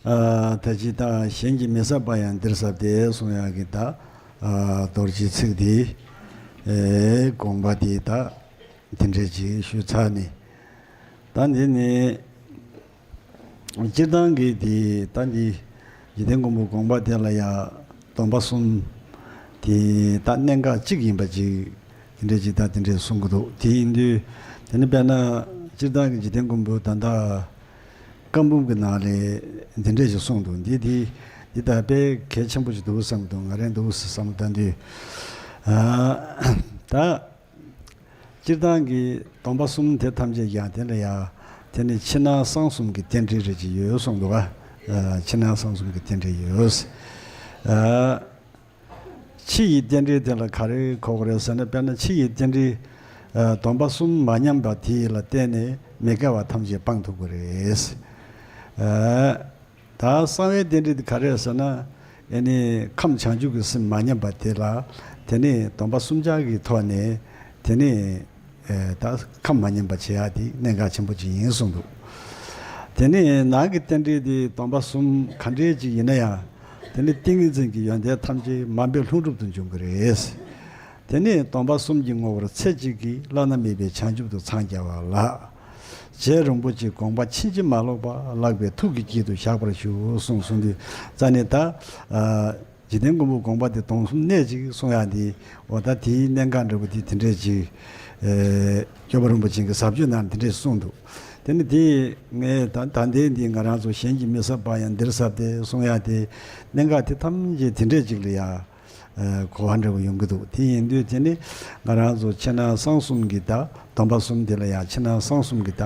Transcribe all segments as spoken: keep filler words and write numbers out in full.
ཨ། ད་ཅི་ད་གཞན་གྱིས་མི་བསབ་པ་ཡང་འདིར་བསབ་སྟེ་གསུང་ཡག་གི་ད། ཨ། རྡོ་རྗེའི་ཚིག་འདི། ཨེ། དགོངས་པ་འདི་ད་འདི་འདྲས་ཅིག་ཞུས་ཚར་ནས། ད་འདི་ནི་སྤྱིར་བཏང་གི་འདི་ད་འདི་འཇིག་རྟེན་མགོན་པོའི་དགོངས་པ་དེ་ལ་ཡང་སྡོམ་པ་གསུམ་དེ་ད་གནད་འགག་གཅིག་ཡིན་པ་ཅིག་འདི་འདྲས་ཅིག་ད་འདི་འདྲས་གསུང་གི་འདུག་དེ་ཡིན་དུས་དེ་ནི་དཔེར་ན་སྤྱིར་བཏང་གི་འཇིག་རྟེན་མགོན་པོ་ད་ལྟ། བཀའ་འབུམ་གྱི་ནང་ལས་འདི་འདྲས་ཞིག་གསུངས་འདུག་འདི་འདི་འདི་ད་དཔེ་གལ་ཆེན་པོ་ཞིག་འདུག་བསམ་འདུག་ང་རང་འདུག་བསམ་བསྡད་དུས། ཨ། ད་སྤྱིར་བཏང་གི་སྡོམ་པ་གསུམ་དེ་ཐམས་ཅད་ཀྱང་དེ་ལ་ཡང་དེ་ནི་ཕྱི་ནང་གསང་གསུམ་གྱི་རྟེན་འབྲེལ་རེ་ཅིག་ཡོད་གསུངས་འདུག་ཨ། ཕྱི་ནང་གསང་གསུམ་གྱི་རྟེན་འབྲེལ་ཡོད། ཨ། ཕྱི་ཡི་རྟེན་འབྲེལ་དེ་ལ་ག་རེ་གོ་དགོས་རེད་ཟེར་ན། དཔེར་ན་ཕྱི་ཡི་རྟེན་འབྲེལ། ཨ། སྡོམ་པ་གསུམ་མ་ཉམས་པ་དེ་ལ་བརྟེན་ནས་མི་དགེ་བ་ཐམས་ཅད་སྤང་ཐུབ་ཀྱི་རེད། ཨ། ད་གསང་བའི་རྟེན་འབྲེལ་དེ་ག་རེ་རེད་ཟེར་ན། ཨེ་ནི་ཁམས་བྱང་ཆུབ་ཀྱི་སེམས་མ་ཉམས་པ་དེ་ལ་དེ་ནི་སྡོམ་པ་གསུམ་ཆར་གྱི་ཐོག་ནས་དེ་ནི། ཨེ། ད་ཁམས་མ་ཉམས་པ་བྱེད་ཡག་དེ་གནད་འགག་ཆེན་པོ་ཅིག་ཡིན་གསུངས་འདུག་དེ་ནི་ནང་གི་རྟེན་འབྲེལ་དེ་སྡོམ་པ་གསུམ་ག་འདྲས་ཅིག་ཡིན་ན་ཡང་དེ་ནི་ཏིང་ངེ་འཛིན་གྱི་ཡོན་ཏན་ཐམས་ཅད་མ་འབད་ལྷུན་གྲུབ་ཏུ་འབྱུང་གི་རེད། དེ་ནི་སྡོམ་པ་གསུམ་གྱི་ངོ་བོར་ཚེ་གཅིག་གིས་བླ་ན་མེད་པའི་བྱང་ཆུབ་ཏུ་འཚང་རྒྱ་བ་ལགས། རྗེ་རིན་པོ་ཆེའི་དགོངས་པ་ཕྱིན་ཅི་མ་ལོག་པ་ལགས་པས་ཐུགས་ཀྱི་དཀྱིལ་དུ་བཞག་པར་ཞུ་གསུངས་གསུངས་དུས་ཙ་ནི་ད། ཨ། འཇིག་རྟེན་མགོན་པོའི་དགོངས་པ་དེ་སྡོམ་གསུམ་གནད་གཅིག་གསུང་ཡག་འདི་འོ་ད་དེའི་གནད་འགག་འདྲ་པོ་དེ་དེ་འདྲས་ཅིག་ཨེ། སྐྱོབ་པ་རིན་པོ་ཆེ་གི་ཟབ་ཆོས་ནང་དེ་འདྲས་གསུངས་འདུག་དེ་ནི་དེ་ངས་ད་ད་ལྟའི་འདི་ང་རང་ཚོ་གཞན་གྱིས་མི་བསབ་པ་ཡང་འདིར་བསབ་སྟེ་གསུང་ཡག་དེ་གནད་འགག་དེ་ཐམས་ཅད་དེ་འདྲས་ཅིག་ལ་ཡ། ཨེ། གོ་བ་འདྲ་པོ་ཡོང་གི་འདུག་དེ་ཡིན་དུས་དེ་ནི་ང་རང་ཚོ་ཕྱི་ནང་གསང་གསུམ་གྱི་ད་སྡོམ་པ་གསུམ་དེ་ལ་ཡ་ཕྱི་ནང་གསང་གསུམ་གྱི་ད།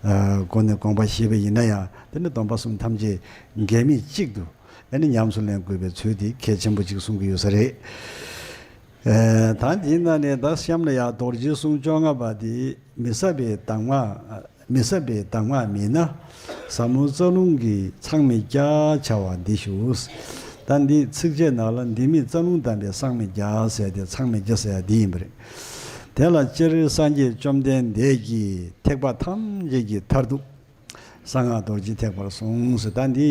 ཨེ། སྒོ་ནས་དགོངས་པ་བཞེས་པ་ཡིན་ན་ཡང་དེ་ནི་སྡོམ་པ་གསུམ་ཐམས་ཅད་འགལ་མེད་གཅིག་ཏུ། ཨ་ནི་ཉམས་སུ་ལེན་དགོས་པའི་ཚུལ་དེ་གལ་ཆེན་པོ་གཅིག་གསུང་གི་ཡོད་ས་རེད། ཨེ། ད་འདིའི་ནང་ནས་ད་གཤམ་ལ་ཡང་རྡོ་རྗེའི་གསུང་བཅོ་ལྔ་པ་དེ། མི་བསབ་པའི་གདམས་ངག་མི་བསབ་པའི་གདམས་ངག་མིན་ན། ཟབ་མོ་རྩ་རླུང་གི་མཚང་མི་རྒྱ་བྱ་བ་འདི་ཞུ། ད་འདི་ཚིགས་བཅད་ནང་ལ་འདི་མིན་རྩ་རླུང་གདམས་པའི་མཚང་མི་རྒྱ་ཟེར་ཏེ་མཚང་མི་རྒྱ་ཟེར་ཡ་འདི་ཡིན་པ་རེད། དེ་ལ་སྤྱིར་སངས་རྒྱས་བཅོམ་ལྡན་འདས་ཀྱིས་ཐེག་པ་ཐམས་ཅད་ཀྱི་མཐར་ཐུག་གསང་སྔགས་རྡོ་རྗེ་ཐེག་པར་གསུངས་ཟེར། ད་འདི་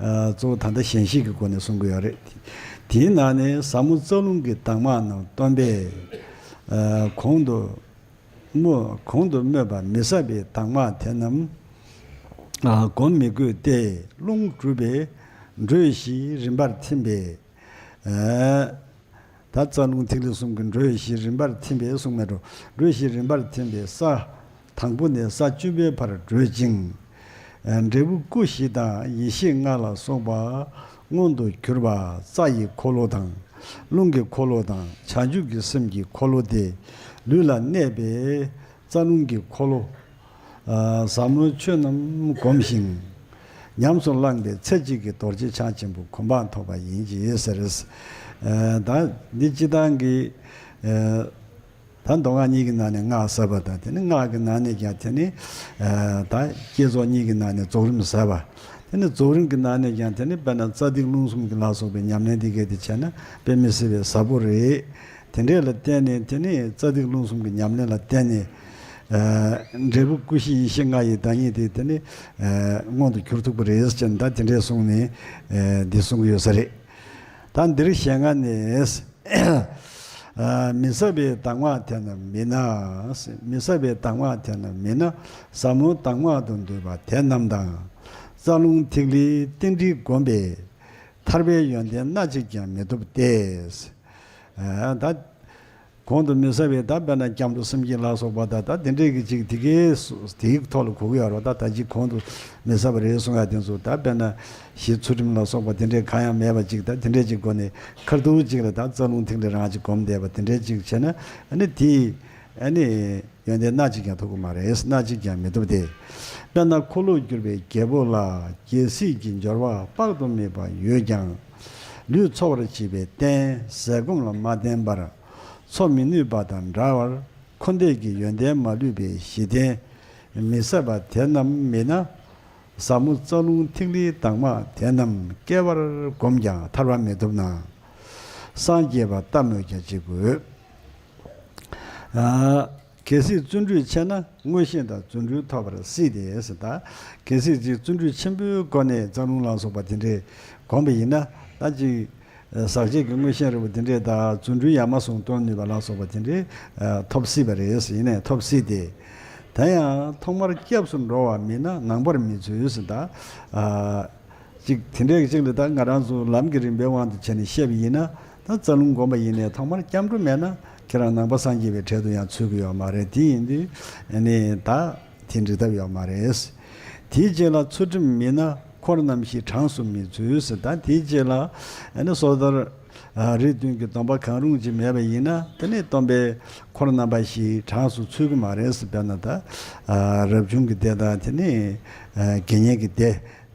ཨ་གཙོ་བོ་ད་ལྟ་ཞལ་བཞེས་ཀྱི་སྒོ་ནས་གསུང་གི་ཡོད་རེད། དེའི་ནང་ནས་ཟབ་མོ་རྩ་རླུང་གི་གདམས་ངག་རྣམས་སྟོན་པས་ཨ་གོང་དུ་སྨོས་གོང་དུ་སྨོས་པ་མི་བསྲབ་པའི་གདམས་ངག་དེ་རྣམས་ཨ་སྒོམ་མི་དགོས་ཏེ། རླུང་གྲུབ་པའི་འགྲོས་བཞི་རིམ་པར་ཐིམ་པས། ཨ་ད་རྩ་རླུང་ཐིག་ལེ་གསུམ་གྱི་འགྲོས་བཞི་རིམ་པར་ཐིམ་པས་གསུངས་མེད་འགྲོ། འགྲོས་བཞི་རིམ་པར་ཐིམ་པས་ས་དང་པོ་ནས་ས་བཅུ་པའི་བར་བགྲོད་ཅིང་། ཨ་འབྲས་བུ་སྐུ་བཞི་དང་ཡེ་ཤེས་ལྔ་ལ་སོགས་པ་མངོན་དུ་གྱུར་པ་རྩ་ཡི་འཁོར་ལོ་དང་། རླུང་གི་འཁོར་ལོ་དང་བྱང་ཆུབ་ཀྱི་སེམས་ཀྱི་འཁོར་ལོ་སྟེ། ལུས་ལ་གནས་པའི་རྩ་རླུང་གི་འཁོར་ལོ། ཨ་ཟབ་མོའི་ཆོས་རྣམས་བསྒོམ་ཞིང་། ཉམས་སུ་བླངས་པའི་ཚེ་གཅིག་གི་རྡོ་རྗེ་འཆང་ཆེན་པོ་གོ་འཕང་ཐོབ་པ་ཡིན་གྱི་ཟེར། ཨ་ད་འདི་སྤྱིར་བཏང་གི་ཨ་ད་མདོ་སྔགས་གཉིས་ཀྱི་ནང་ནས་སྔགས་ཟབ་པ་དང་། དེ་ནི་སྔགས་ཀྱི་ནང་ནས་ཀྱང་དེ་ནི་ཨ་ད་བསྐྱེད་རྫོགས་གཉིས་ཀྱི་ནང་ནས་རྫོགས་རིམ་ཟབ་པ། དེ་ནི་རྫོགས་རིམ་གྱི་ནང་ནས་ཀྱང་དེ་ནི་དཔེར་ན་རྩ་ཐིག་རླུང་གསུམ་གྱི་ལ་སོགས་པའི་ཉམས་ལེན་འདི་གས་དེ་བྱས་ན་དཔེ་མི་སྲིད་པའི་ཟབ་པོ་རེད། དེ་འདྲས་ལ་བརྟེན་ནས་དེ་ནི་རྩ་ཐིག་རླུང་གསུམ་གྱི་ཉམས་ལེན་ལ་བརྟེན་ནས་ཨ་འབྲས་བུ་སྐུ་བཞི་ཡེ་ཤེས་ལྔ་ཡི་བདག་ཉིད་དེ་དེ་ནི་ཨ་མངོན་དུ་གྱུར་ཐུབ་པ་རེད་ཅེས་ད་དེ་འདྲས་གསུངས་ནས་ཨ་འདི་གསུང་གི་ཡོད་ས་རེད། ད་འདིར་ཞལ་སྔ་ནས། ཨ་མི་བསྲབ་པའི་གདམས་ངག་དེ་རྣམས་མིན་ན། མི་བསྲབ་པའི་གདམས་ངག་དེ་རྣམས་མིན་ན། ཟབ་མོའི་གདམས་ངག་ཏུ་འདུས་པ་དེ་རྣམས་དང་། རྩ་རླུང་ཐིག་ལེའི་རྟེན་འབྲེལ་བསྒོམས་པས་ཐར་པའི་ཡོན་ཏན་སྣ་གཅིག་ཀྱང་མི་ཐོབ་སྟེ། ཨ་ད་གོང་དུ་མི་བསྲབ་པའི་ད་དཔེར་ན་སྐྱབས་འགྲོ་སེམས་བསྐྱེད་ལ་སོགས་པ་དང་ད་དེ་འདྲས་ཀྱི་ཅིག་དེ་གའི་སུ་དེའི་ཐོག་ལ་གོ་གི་ཡོད་རེད། ད་ད་ཅིག་གོང་དུ་མི་བསྲབ་པ་རེད་གསུང་ཡ་དེ་ཚོ་ད་དཔེར་ན་གཞི་ཚུལ་ཁྲིམས་ལ་སོགས་པ་དེ་འདྲས་གང་ཡང་མེད་པ་ཅིག་ད་དེ་འདྲས་ཅིག་སྒོ་ནས་ཁ་ཐུག་ཅིག་ལ་ད་རྩ་རླུང་ཐིག་ལེ་རང་ཅིག་སྒོམ་བསྡད་པ་དེ་འདྲས་ཅིག་བྱས་ན། ཨ་ནི་དེ་ཨ་ནི་ཡོན་ཏན་སྣ་གཅིག་ཀྱང་ཐོབ་ཀྱི་མ་རེད། སྣ་གཅིག་ཀྱང་མི་ཐོབ་སྟེ། དཔེར་ན་འཁོར་ལོས་སྒྱུར་བའི་རྒྱལ་པོ་ལ་རྒྱལ་སྲིད་ཀྱི་འབྱོར་བ་དཔག་ཏུ་མེད་པ་ཡོད་ཀྱང་། ལུས་འཚོ་བར་བྱེད་པའི་རྟེན་ཟས་སྐོམ་ལ་མ་བརྟེན་པར་འཚོ་མི་ནུས་པ་དང་འདྲ་བར། འཁོར་འདས་ཀྱི་ཡོན་ཏན་མ་ལུས་པའི་གཞི་རྟེན་མི་བསྲབ་པ་དེ་རྣམས་མིན་ན། ཟབ་མོ་རྩ་རླུང་ཐིག་ལེའི་གདམས་ངག་དེ་རྣམས་བསྐལ་པར་བསྒོམས་ཀྱང་ཐར་པ་མི་ཐོབ་ན། སངས་རྒྱས་པ་ལྟ་སྨོས་ཀྱང་ཅི་དགོས། ཨ་ གལ་སྲིད་བརྩོན་འགྲུས་ཆེ་ན་མངོན་ཤེས་དང་བརྩོན་འགྲུས་ཐོབ་པར་སྲིད་དེ་ཟེར། ད་གལ་སྲིད་ཅིག་བརྩོན་འགྲུས་ཆེན་པོའི་སྒོ་ནས་རྩ་རླུང་ལ་སོགས་པ་དེ་འདྲས་སྒོམ་པ་ཡིན་ན། ད་ཅིག་ཟག་བཅས་ཀྱི་མངོན་ཤེས་རིག་པ་དེ་འདྲས་དང་བརྩོན་འགྲུས་ཡ་མ་ཟུང་སྟོན་ནུས་པ་ལ་སོགས་པ་དེ་འདྲས་ཐོབ་སྲིད་པ་རེད། ཡིན་ནའི་ཐོབ་སྲིད་དེ། དེ་ཡང་ཐོག་མར་སྐྱབས་སུ་འགྲོ་བ་མིན་ན་ནང་པར་མི་ཚུད་ཟེར། ད་ཅིག་དེ་འདྲའི་ཅིག་ལ་ད་ང་རང་ཚོ་ལམ་གྱི་རིམ་པའི་དབང་དུ་བྱས་ནས་བཤད་པ་ཡིན་ན། ད་རྩ་རླུང་སྒོམ་པ་ཡིན་ནའི་ཐོག་མར་སྐྱབས་འགྲོ་མེད་ན་ཁྱེད་རང་ནང་པ་སངས་རྒྱས་པའི་གྲལ་དུ་ཡང་ཚུད་ཀྱི་ཡོད་མ་རེད། དེ་ཡིན་དུས་ཨ་ནི་ད་དེ་འགྲིག་ཐབས་ཡོད་མ་རེད། དེའི་རྗེས་ལ་ཚུལ་ཁྲིམས་མིན་ན་འཁོར་རྣམ་བཞི་གྲངས་སུ་མི་ཚུད་ཟེར། ད་དེའི་རྗེས་ལ་ཨ་ནི་སོ་ཐར་རིགས་བདུན་གྱི་སྡོམ་པ་གང་རུང་ཅིག་མེད་པ་ཡིན་ན། དེ་ནི་སྟོན་པའི་འཁོར་རྣམ་པ་བཞིའི་གྲངས་སུ་ཚུད་ཀྱི་མ་རེད་ཟེར། དཔེར་ན་ད་རབ་བྱུང་གི་སྡེ་དང་། དེ་ནི་དགེ་བསྙེན་གྱི་སྡེ།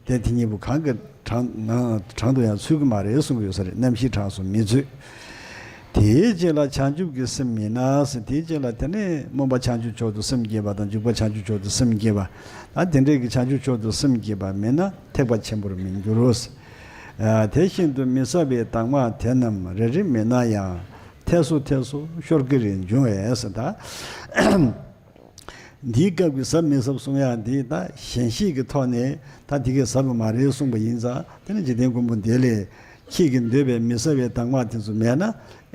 དེ་དེ་གཉིས་པོ་གང་གི་གྲངས་ན་གྲངས་དུ་ཡང་ཚུད་ཀྱི་མ་རེད་གསུང་གི་ཡོད་ས་རེད། རྣམ་བཞིའི་གྲངས་སུ་མི་ཚུད། དེའི་རྗེས་ལ་བྱང་ཆུབ་ཀྱི་སེམས་མིན་ན་ཟེར། དེའི་རྗེས་ལ་དེ་ནས་སྨོན་པ་བྱང་ཆུབ་མཆོག་ཏུ་སེམས་བསྐྱེད་པ་དང་། འཇུག་པ་བྱང་ཆུབ་མཆོག་ཏུ་སེམས་བསྐྱེད་པ། ད་དེ་འདྲས་ཀྱི་བྱང་ཆུབ་མཆོག་ཏུ་སེམས་བསྐྱེད་པ་མིན་ན་ཐེག་པ་ཆེན་པོར་མི་འགྱུར་རོ་ཟེར། དེ་བཞིན་དུ་མི་ཟབ་པའི་གདམས་ངག་དེ་རྣམས་རེ་རེ་མིན་ན་ཡང་། ཐད་སོ་ཐད་སོ་ཤོར་གྱི་རེ་འབྱུང་བས་ཟེར། ད་འདིའི་སྐབས་ཀྱི་ཟབ་མི་ཟབ་གསུང་ཡག་འདི་ད་ཞེན་ཤེས་ཀྱི་ཐོག་ནས་ད་འདི་གས་ཟབ་པ་མ་རེད་གསུངས་པ་ཡིན་ཙང་། དེ་ནི་འཇིག་རྟེན་མགོན་པོ་འདི་ལས་ཁྱེད་ཀྱིས་འདོད་པའི་མི་ཟབ་པའི་གདམས་ངག་དེ་ཚོ་མེད་ན།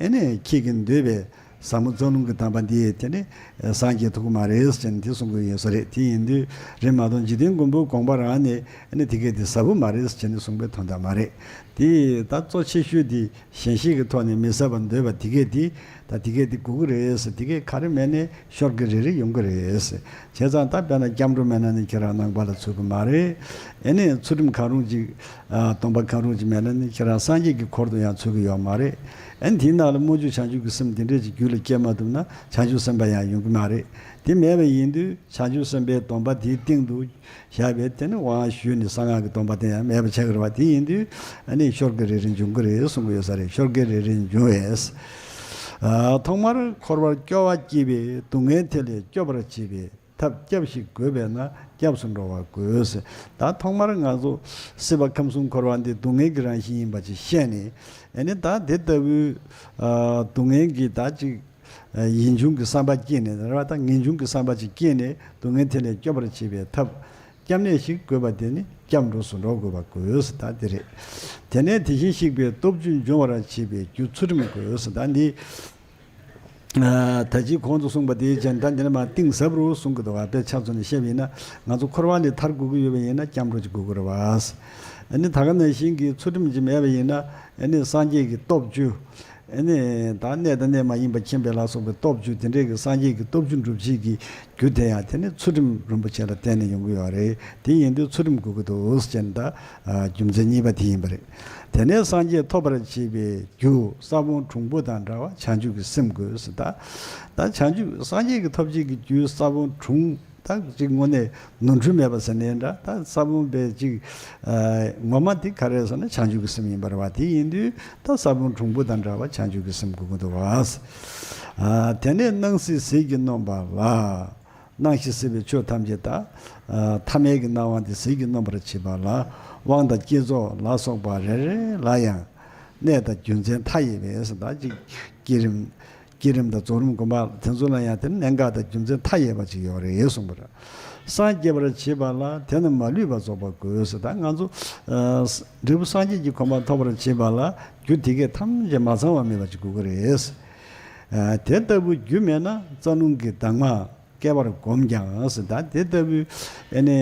ཨེ་ནས་ཁྱེད་ཀྱིས་འདོད་པའི་ཟབ་མོ་རྩ་རླུང་གི་གདམས་པ་འདི་དེ་ནི་སངས་རྒྱས་ཐུབ་ཀྱི་མ་རེད་ཟེར་ནས་དེ་གསུང་གི་ཡོད་ས་རེད། དེ་ཡིན་དུས་རེད་མ་གཏོགས་འཇིག་རྟེན་མགོན་པོའི་དགོངས་པ་རང་ནས་ཨེ་ནས་དེ་གས་དེ་ཟབ་པོ་མ་རེད་ཟེར་ནས་གསུངས་པའི་དོན་དག་མ་རེད། དེ་ད་གཙོ་ཆེ་ཤོས་དེ་ཞེན་ཤེས་ཀྱི་ཐོག་ནས་མི་ཟབ་པ་འདོད་པ་དེ་གས་དེ། ད་དེ་གས་དེ་དགོས་ཀྱི་རེད་ཟེར། དེ་གས་ག་རེ་མེད་ནས་ཤོར་གི་རེ་རེ་ཡོང་གི་རེད་ཟེར། བྱས་ཙང་ད་དཔེར་ན་སྐྱབས་འགྲོ་མེད་ན་ནི་ཁྱེད་རང་ནང་པ་ལ་ཚུད་ཀྱི་མ་རེད། ཨེ་ནས་ཚུལ་ཁྲིམས་གང་རུང་ཅིག་ཨ་སྡོམ་པ་གང་རུང་ཅིག་མེད་ན་ནི་ཁྱེད་རང་སངས་རྒྱས་ཀྱི་འཁོར་དུ་ཡང་ཚུད་ཀྱི་ཡོད་མ་རེད། ཨེ་ནས་དེའི་ནང་ལ་སྨོན་འཇུག་བྱང་ཆུབ་ཀྱི་སེམས་དེ་འདྲས་ཅིག་རྒྱུད་ལ་སྐྱེ་མ་ཐུབ་ན་བྱང་ཆུབ་སེམས་དཔའ་ཡང་ཡོང་གི་མ་རེད། དེ་མེད་པ་ཡིན་དུས་བྱང་ཆུབ་སེམས་དཔའི་སྡོམ་པ་དེའི་སྟེང་དུ་བཞག་པའི་དེ་ནི་དབང་ཞུས་ནས་གསང་སྔགས་ཀྱི་སྡོམ་པ་དེ་ཡང་མེད་པ་ཆགས་ཀྱི་རེད་བ། དེ་ཡིན་དུས་ཨ་ནི་ཤོར་གི་རེ་རེ་འབྱུང་གི་རེད་གསུང་གི་ཡོད་ས་རེད། ཤོར་གི་རེ་རེ་འབྱུང་བས། ཨ་ཐོག་མར་འཁོར་བར་སྐྱོ་བ་སྐྱེས་པས་སྡུག་བསྔལ་དེ་ལས་སྐྱོབ་པར་བྱེད་པའི་ཐབས་སྐྱབས་ཤིག་དགོས་པས་ན་སྐྱབས་སུ་འགྲོ་བ་དགོས། ད་ཐོག་མར་ང་ཚོ་སྲིད་པ་ཁམས་གསུམ་འཁོར་བ་འདི་སྡུག་བསྔལ་གྱི་རང་བཞིན་ཡིན་པ་ཅིག་ཤེས་ནས། ཨ་ནི་ད་དེ་ལྟ་བུའི་ཨ་སྡུག་བསྔལ་གྱི་ད་ཅིག་ཡིད་འབྱུང་གི་བསམ་པ་སྐྱེས་ནས། རེད་བ། ད་ངེས་འབྱུང་གི་བསམ་པ་ཅིག་སྐྱེས་ནས་སྡུག་བསྔལ་དེ་ལས་སྐྱོབ་པར་བྱེད་པའི་ཐབས་སྐྱབས་གནས་ཤིག་དགོས་པ་དེ་ནི་སྐྱབས་འགྲོ་སུ་འགྲོ་དགོས་པ་དགོས་ཟེར། ད་དེ་རེད། དེ་ནས་དེ་བཞིན་གཤེགས་པའི་སྟོབས་བཅུ་འབྱུང་བར་བྱེད་པའི་རྒྱུ་ཚུལ་ཁྲིམས་དགོས་ཟེར། ད་འདི་ཨ་ད་ཅི་གོང་དུ་གསུངས་པ་དེའི་ཅན་ད་འདི་ནི་མ་གཏིང་ཟབ་རུ་གསུང་གི་འདུག་ག་དཔེ་ཆ་མཚོན་ནས་བཤད་པ་ཡིན་ན། ང་ཚོ་འཁོར་བ་ལས་ཐར་དགོས་ཀྱི་ཡོད་པ་ཡིན་ན་སྐྱབས་འགྲོ་ཅིག་དགོས་ཀྱི་རེད་བ། ཨ་ནི་ད་ག་ནང་བཞིན་གྱི་ཚུལ་ཁྲིམས་ཅིག་མེད་པ་ཡིན་ན། ཨ་ནི་སངས་རྒྱས་ཀྱི་སྟོབས་བཅུ། ཨ་ནི་ད་གནས་དང་གནས་མ་ཡིན་པ་མཁྱེན་པའི་ལ་སོགས་པའི་སྟོབས་བཅུ་དེ་འདྲས་ཀྱི་སངས་རྒྱས་ཀྱི་སྟོབས་བཅུ་འགྲུབ་བྱེད་ཀྱི་རྒྱུ་དེ་ཡང་དེ་ནི་ཚུལ་ཁྲིམས་རིན་པོ་ཆེ་ལ་བརྟེན་ནས་ཡོང་གི་ཡོད་རེད། དེ་ཡིན་དུས་ཚུལ་ཁྲིམས་དགོས་ཀྱི་འདུག་ཟེར་ནས། ད་ཨ་རྒྱུ་མཚན་གཉིས་པ་དེ་ཡིན་པ་རེད། དེ་ནས་སངས་རྒྱས་ཐོབ་པར་བྱེད་པའི་རྒྱུ་ས་བོན་གྲུང་པོ་དང་འདྲ་བ་བྱང་ཆུབ་ཀྱི་སེམས་དགོས་ཟེར། ད་ད་བྱང་ཆུབ་སངས་རྒྱས་ཀྱི་ཐོབ་བྱེད་ཀྱི་རྒྱུ་ས་བོན་གྲུང་། ད་ཅིག་དངོས་གནས་ནོར་འཁྲུལ་མེད་པ་ཟེར་ནའི་འདྲ། ད་ས་བོན་པའི་ཅིག་ཨ་ངོ་མ་དེ་ག་རེ་ཟེར་ན་བྱང་ཆུབ་ཀྱི་སེམས་ཡིན་པ་རེད་བ། དེ་ཡིན་དུས་ད་ས་བོན་གྲུང་པོ་དང་འདྲ་བ་བྱང་ཆུབ་ཀྱི་སེམས་དགོས་ཀྱི་འདུག་བ། ཨ་དེ་ནས་སྣང་སྲིད་ཟིལ་གྱིས་གནོན་པ་ལ། སྣང་ཞིང་སྲིད་པའི་ཆོས་ཐམས་ཅད་དག་ཨ་ཐ་མལ་གྱི་སྣང་བ་འདི་ཟིལ་གྱིས་གནོན་པར་བྱེད་པ་ལ། དབང་དང་བསྐྱེད་རྫོགས་ལ་སོགས་པ་རེ་རེ་ལ་ཡང་གནས་དང་རྒྱུ་མཚན་མཐའ་ཡས་པའི་ཟེར། ད་ཅིག་བསྐྱེད་རིམ། བསྐྱེད་རིམ་དང་རྫོགས་རིམ་སྒོམ་པ་དེ་ཚོ་ལ་ཡང་དེ་ནི་གནད་འགག་དང་རྒྱུ་མཚན་མཐའ་ཡས་པ་ཅིག་ཡོད་རེད་གསུངས་པ་རེད། སངས་རྒྱས་པར་བྱེད་པ་ལ་དེ་རྣམས་མ་ལུས་པ་རྫོགས་པ་དགོས་ཟེར། ད་ང་ཚོ་ཨ་འབྲས་བུ་སངས་རྒྱས་ཀྱི་གོ་འཕང་ཐོབ་པར་བྱེད་པ་ལ་རྒྱུ་དེ་གས་ཐམས་ཅད་མ་ཚང་བ་མེད་པ་ཅིག་དགོས་ཀྱི་རེད། ཨ་དེ་ལྟ་བུའི་རྒྱུ་མེད་ན་རྩ་རླུང་གི་གདམས་ངག་བསྐལ་པར་བསྒོམས་ཀྱང་ཟེར། ད་དེ་ལྟ་བུའི་ཨ་ནི་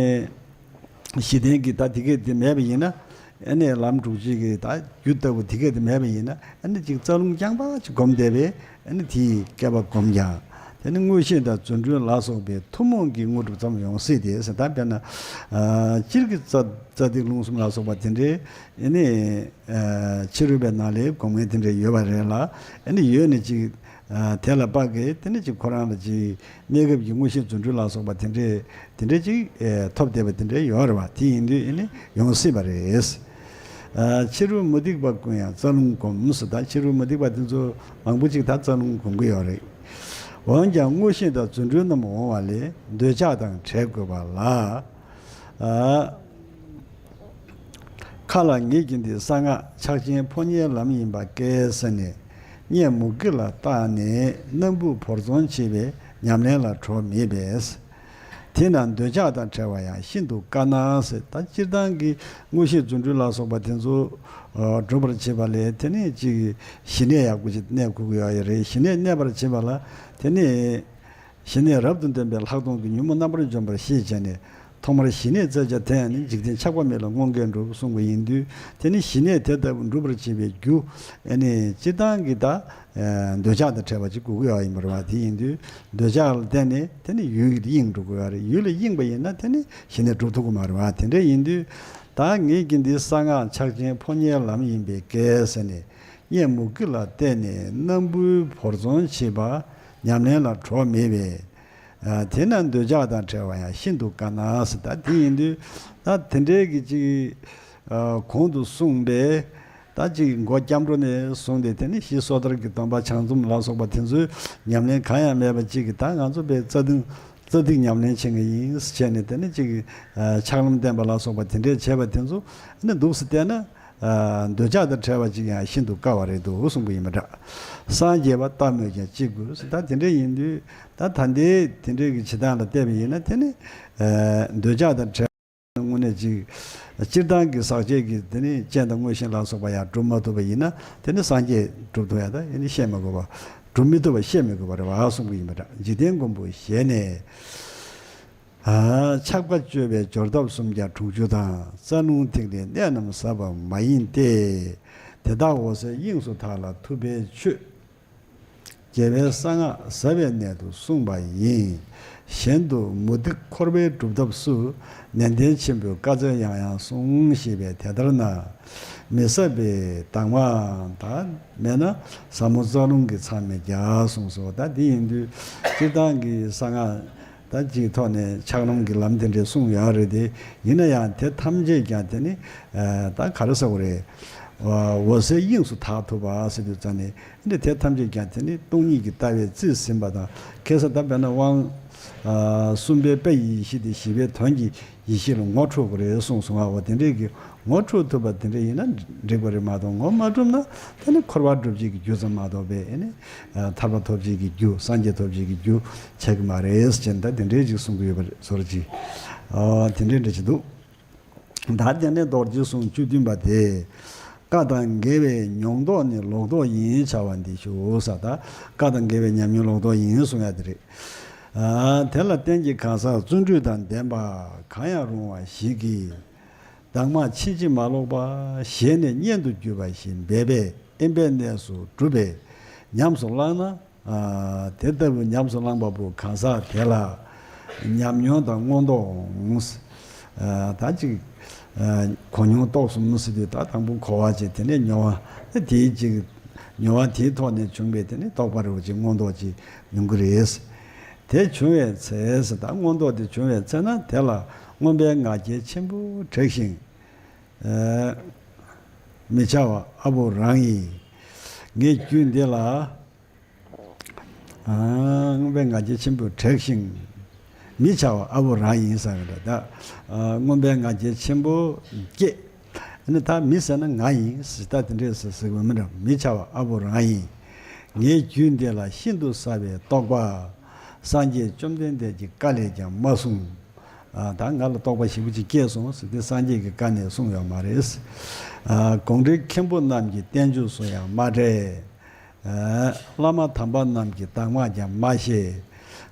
གཞི་རྟེན་གྱི་ད་དེ་གས་དེ་མེད་པ་ཡིན་ན། ཨ་ནི་ལམ་དྲུག་ཅུ་གི་ད་རྒྱུ་ལྟ་བུ་དེ་གས་དེ་མེད་པ་ཡིན་ན། ཨ་ནི་ཅིག་རྩ་རླུང་རྐྱང་པ་ཅིག་བསྒོམས་བསྡད་པས། ཨ་ནི་དེ་བསྐལ་པ་བསྒོམས་ཀྱང་དེ་ནི་མངོན་ཤེས་དང་རྫུ་འཕྲུལ་ལ་སོགས་པའི་ཐུན་མོང་གི་དངོས་གྲུབ་ཙམ་ཡོང་སྲིད་དེ་ཟེར། ད་དཔེར་ན་ཨ་སྤྱིར་གྱི་རྩ་རྩ་ཐིག་རླུང་གསུམ་ལ་སོགས་པ་དེ་འདྲའི་ཨ་ནི་ཨ་ཕྱི་རོལ་པའི་ནང་ལས་སྒོམ་མཁན་དེ་འདྲ་ཡོད་པ་རེད་ལ། ཨ་ནི་ཡོད་ནི་ཅིག་ཨ་དེ་ལ་དཔག་གི་དེ་ནི་ཅིག་ཁོ་རང་ལ་ཅིག་གནས་སྐབས་ཀྱི་མངོན་ཤེས་རྫུ་འཕྲུལ་ལ་སོགས་པ་དེ་འདྲས་དེ་འདྲས་ཅིག་ཨ་ཐོབ་བསྡད་པ་དེ་འདྲས་ཡོད་རེད་བ། དེ་ཡིན་དུས་ཨ་ནི་ཡོང་སྲིད་པ་རེད། ཨ་ཕྱི་རོལ་མུ་སྟེགས་པ་ཀུན་ཡང་རྩ་རླུང་སྒོམ་ཟེར། ད་ཕྱི་རོལ་མུ་སྟེགས་པ་དེ་ཚོ་མང་པོ་ཅིག་ད་རྩ་རླུང་སྒོམ་གི་ཡོད་རེད། འོན་ཀྱང་མངོན་ཤེས་དང་རྫུ་འཕྲུལ་རྣམས་འོང་བ་ལས་འདོད་ཆགས་དང་བྲལ་དགོས་པ་ལ། ཨ། མཁའ་ལ་ངེས་ཀྱི་འདི་གསང་སྔགས་ཕྱག་ཆེན་ཕོ་ཉའི་ལམ་ཡིན་པ་སྐད་ཟེར་ནས། སྙད་མུ་གེ་ལ་བཏགས་ནས་སྣམ་བུ་བོར་བཙོང་བྱེད་པའི་ ཉམས་ལེན་ལ་གྲོགས་མེད་པས། དེས་ན་འདོད་ཆགས་དང་བྲལ་བ་ཡང་ཤིན་ཏུ་དཀའ་ན་ཟེར། ད་སྤྱིར་བཏང་གི་མངོན་ཤེས་རྫུ་འཕྲུལ་ལ་སོགས་པ་དེ་ཚོ་སྒྲུབ་པར་བྱེད་པ་ལས་དེ་ནི་ཅིག་ཞི་གནས་ཡག་པོ་ཅིག་གནས་དགོས་ཀྱི་ཡོད་ཡ་རེད། ཞི་གནས་གནས་པར་བྱེད་པ་ལ་དེ་ནི། ཞི་གནས་རབ་ཏུ་འདོན་པའི་ལྷག་མཐོང་གི་ཉོན་མོངས་རྣམ་པར་འཇོམས་པར་ཤེས་བྱས་ནས། ཐོག་མར་ཞི་གནས་བཙལ་བྱ་དེ་ཡང་ནི་འཇིག་རྟེན་ཆགས་པ་མེད་ལ་དངོས་འགལ་འགྲུབ་གསུངས་པ་ཡིན་དུས། དེ་ནི་ཞི་གནས་དེ་ལྟ་བུ་འགྲུབ་པར་བྱེད་པའི་རྒྱུ། ཨ་ནི་སྤྱིར་བཏང་གི་ད་འདོད་ཆགས་དང་བྲལ་བ་ཅིག་དགོས་ཀྱི་ཡོད་ཡིན་པ་རེད་བ། དེ་ཡིན་དུས་འདོད་ཆགས་ལ་བརྟེན་ནས་དེ་ནི་ཡུལ་གྱི་གཡེང་འགྲོ་དགོས་ཡ་རེད། ཡུལ་ལ་གཡེང་པ་ཡིན་ན་དེ་ནི་ཞི་གནས་འགྲུབ་ཐུབ་ཀྱི་མ་རེད་བ། དེ་འདྲ་ཡིན་དུས་ད་ངེད་ཀྱི་འདི་གསང་སྔགས་ཕྱག་ཆེན་ཕོ་ཉའི་ལམ་ཡིན་པས་སྐད་ཟེར་ནས། སྙན་མུ་གེ་ལ་བརྟེན་ནས་སྣམ་བུའི་བོར་འཚོང་བྱེད་པ་ཉམས་ལེན་ལ་གྲོགས་མེད་པས། ཨ། དེས་ན་འདོད་ཆགས་དང་བྲལ་བ་ཡང་ཤིན་ཏུ་དཀའ་ན་ཟེར། ད་དེ་ཡིན་དུས་ད་དེ་འདྲའི་གི་ཅིག་ཨ། གོང་དུ་གསུངས་པའི་ད་ཅིག་མགོ་སྐྱབས་འགྲོ་ནས་བཟུང་སྟེ་དེ་ནི་ཞི་སོར་ཐར་གྱི་སྡོམ་པ་བྱང་སྡོམ་ལ་སོགས་པ་དེ་ཚོའི་ཉམས་ལེན་གང་ཡང་མེད་པ་ཅིག་གིས་ད་ང་ཚོ་པའི་རྩ་ལྟུང་རྩ་ཐིག་ཉམས་ལེན་བྱེད་ངེས་ཡིན་ཟེར་བྱས་ནས། དེ་ནི་ཅིག་ཨ། ཕྱག་ལམ་བསྟན་པ་ལ་སོགས་པ་དེ་འདྲའི་བྱས་པ་དེ་ཚོ་ནི་འདུག་སེ་བལྟས་ན། ཨ། འདོད་ཆགས་དང་བྲལ་བ་ཅིག་ཡང་ཤིན་ཏུ་དཀའ་བ་རེད་འདུག་གསུངས་པ་ཡིན་པ་འདྲ། སངས་རྒྱས་པ་ལྟ་སྨོས་ཀྱང་ཅི་དགོས་ཟེར། ད་དེ་འདྲ་ཡིན་དུས་ད་ད་ལྟའི་དེ་འདྲའི་གི་བྱེད་སྟངས་ལ་བལྟས་པ་ཡིན་ན་དེ་ནི། ཨ། འདོད་ཆགས་དང་བྲལ་བ་དངོས་གནས་ཅིག་སྤྱིར་བཏང་གི་ཟག་བཅས་ཀྱི་དེ་ནི་སྤྱན་དང་མངོན་ཤེས་ལ་སོགས་པ་ཡང་སྒྲུབ་མ་ཐུབ་པ་ཡིན་ན་དེ་ནི་སངས་རྒྱས་སྒྲུབ་ཐུབ་ཡ་ད་ཡིན་ནི་བཤད་མི་དགོས་པ། སྒྲུབ་མི་ཐུབ་པ་བཤད་མི་དགོས་པ་རེད་བ་གསུངས་པ་ཡིན་པ་འདྲ། འཇིག་རྟེན་མགོན་པོ་ཞལ་ནས། ཨ། ཆགས་པ་སྤྱོད་པའི་སྦྱོར་ཐབས་སུམ་བརྒྱ་དྲུག་ཅུ་དང་། རྩ་རླུང་ཐིག་ལེའི་གནད་རྣམས་ཟབ་པ་མ་ཡིན་ཏེ། དེ་དག་འོད་གསལ་དབྱིངས་སུ་དག་ལ་ཐུབ་པའི་ཆོས། རྒྱལ་བའི་གསང་སྔགས་ཟབ་པའི་གནད་དུ་གསུངས་པ་ཡིན། གཞན་དུ་མུ་སྟེགས་འཁོར་བའི་སྒྲུབ་ཐབས་སུ། ནན་ཏན་ཆེན་པོས་བཀའ་སྩལ་ཡང་ཡང་གསུངས། ཞེས་པའི་དེ་ལྟར་ན། མི་ཟབ་པའི་གདམས་ངག་དང་མེད་ན་ཟབ་མོ་རྩ་རླུང་གི་མཚམས་མེད་ཀྱང་གསུངས་སོ། ད་འདི་ཡིན་དུས་སྤྱིར་བཏང་གི་གསང་སྔགས་ད་ཅིག་ཐོག་ནས་ཆགས་ལམ་གྱི་ལམ་དེ་འདྲས་གསུངས་ཡོད་རེད་དེ། ཡིན་ན་ཡང་དེ་ཐམས་ཅད་ཀྱང་དེ་ནི་ད་ག་རེ་ཟེར་དགོས་རེད། འོད་གསལ་དབྱིངས་སུ་དག་ཐུབ་པ་ཟེར་དུས་ཙང་ནས་འདི་དེ་ཐམས་ཅད་ཀྱང་དེ་ནི་སྟོང་ཉིད་ཀྱི་ལྟ་བས་རྩིས་ཟིན་པ་དང་། ཁ་སང་ད་དཔེར་ན་དབང་གསུམ་པའི་དཔེ་ཡི་གཞི་དེ་བཞི་པའི་དོན་གྱི་ཡེ་ཤེས་ལ་ངོ་འཕྲོད་དགོས་རེད་གསུངས་སོང་ང་། འོ་དེ་འདྲས་ཀྱི་ངོ་འཕྲོད་ཐུབ་པ་དེ་འདྲས་ཡིན་ན་འགྲིག་པ་རེད་མ་གཏོགས། ངོ་མ་འཕྲོད་ན་ད་ནི་འཁོར་བ་སྒྲུབ་བྱེད་ཀྱི་རྒྱུ་ཙམ་མ་གཏོགས་པའི་ཨེ་ནི་ཐར་པ་ཐོབ་བྱེད་ཀྱི་རྒྱུ། སངས་རྒྱས་ཐོབ་བྱེད་ཀྱི་རྒྱུ་ཆགས་ཀྱི་མ་རེད་ཟེར་ནས་ད་དེ་འདྲས་ཅིག་གསུང་གི་ཡོད་པ་རེད། ཟོར་ཅིག་ཨ། དེ་འདྲས་འདྲ་ཅིག་འདུག་ད་དེ་ནས་རྡོ་རྗེ་གསུང་བཅུ་བདུན་པ་དེ། བཀའ་དང་འགལ་བའི་ཉོན་ལྡོག་ནི་ལོག་རྟོག་ཡིན། བྱ་བ་འདི་ཞུ་ས། ད་བཀའ་དང་འགལ་བའི་ཉམས་མྱོང་ལོག་རྟོག་ཡིན་གསུང་ཡ་དེ་རེད། ཨ། དེ་ལ་བརྟེན་གྱི་གང་ཟག་བརྩོན་འགྲུས་དང་ལྡན་པ་གང་ཡང་རུང་བ་ཞིག་གིས། གདམས་ངག་ཕྱིན་ཅི་མ་ལོག་པ། ཞལ་ནས་སྙན་དུ་བརྒྱུད་པ་བཞིན་འབད་པས་དབེན་པའི་གནས་སུ་སྒྲུབ་པས་ཉམས་སུ་བླངས་ན། ཨ། དེ་ལྟ་བུ་ཉམས་སུ་བླངས་པ་པོ་གང་ཟག་དེ་ལ་ཉམས་མྱོང་དང་མངོན་རྟོགས་འོང་། ཨ། ད་ཅིག་ཨ། གོ་མྱོང་རྟོགས་གསུམ་ཟེར་དུས་ད་དང་པོ་གོ་བ་བྱས། དེ་ནས་མྱོང་བ། དེའི་ཅིག་མྱོང་བ་དེའི་ཐོག་ནས་བྱུང་བའི་དེ་ནི་རྟོགས་པ་རེད་པ། ཅིག་མངོན་རྟོགས་ཅིག་ཡོང་གི་རེད། དེ་བྱུང་བའི་ཚེ་ཟེར། ད་མངོན་རྟོགས་དེ་བྱུང་བའི་ཚེ་ན་དེ་ལ་མངོན་པའི་ང་རྒྱལ་ཆེན་པོ་དྲེགས་ཤིང་། ཨ། མི་བྱ་བ་ཨ་བོ་རང་ཡིན། ངའི་རྒྱུད་འདི་ལ། ཨ། མངོན་པའི་ང་རྒྱལ་ཆེན་པོ་དྲེགས་ཤིང་། མི་བྱ་བ་ཨ་བོ་རང་ཡིན་ཟེར་བ་འདྲ། ད། ཨ། མངོན་པའི་ང་རྒྱལ་ཆེན་པོ་སྐྱེས། ཨ་ནི་ད་མི་ཟེར་ན་ང་ཡིན་ཟེར། ད་དེ་འདྲས་ཟེར་ཟེར་དགོས་མི་འདྲ། མི་བྱ་བ་ཨ་བོ་རང་ཡིན། ངའི་རྒྱུད་འདི་ལ་ཤིན་ཏུ་ཟབ་པའི་རྟོགས་པ། སངས་རྒྱས་བཅོམ་ལྡན་འདས་ཀྱི་བཀའ་ལས་ཀྱང་མ་གསུངས། ཨ། ད་ང་ལ་རྟོགས་པ་ཞེ་པོ་ཅིག་སྐྱེས་སོང་ཟེར་དེ་སངས་རྒྱས་ཀྱི་བཀའ་ནས་གསུངས་ཡོད་མ་རེད། ཨ། དགོངས་འགྲེལ་མཁན་པོ་རྣམས་ཀྱི་བསྟན་བཅོས་སུ་ཡང་མ་འདྲེས། ཨ། བླ་མ་དམ་པ་རྣམས་ཀྱི་གདམས་ངག་ཀྱང་མ་བཤད།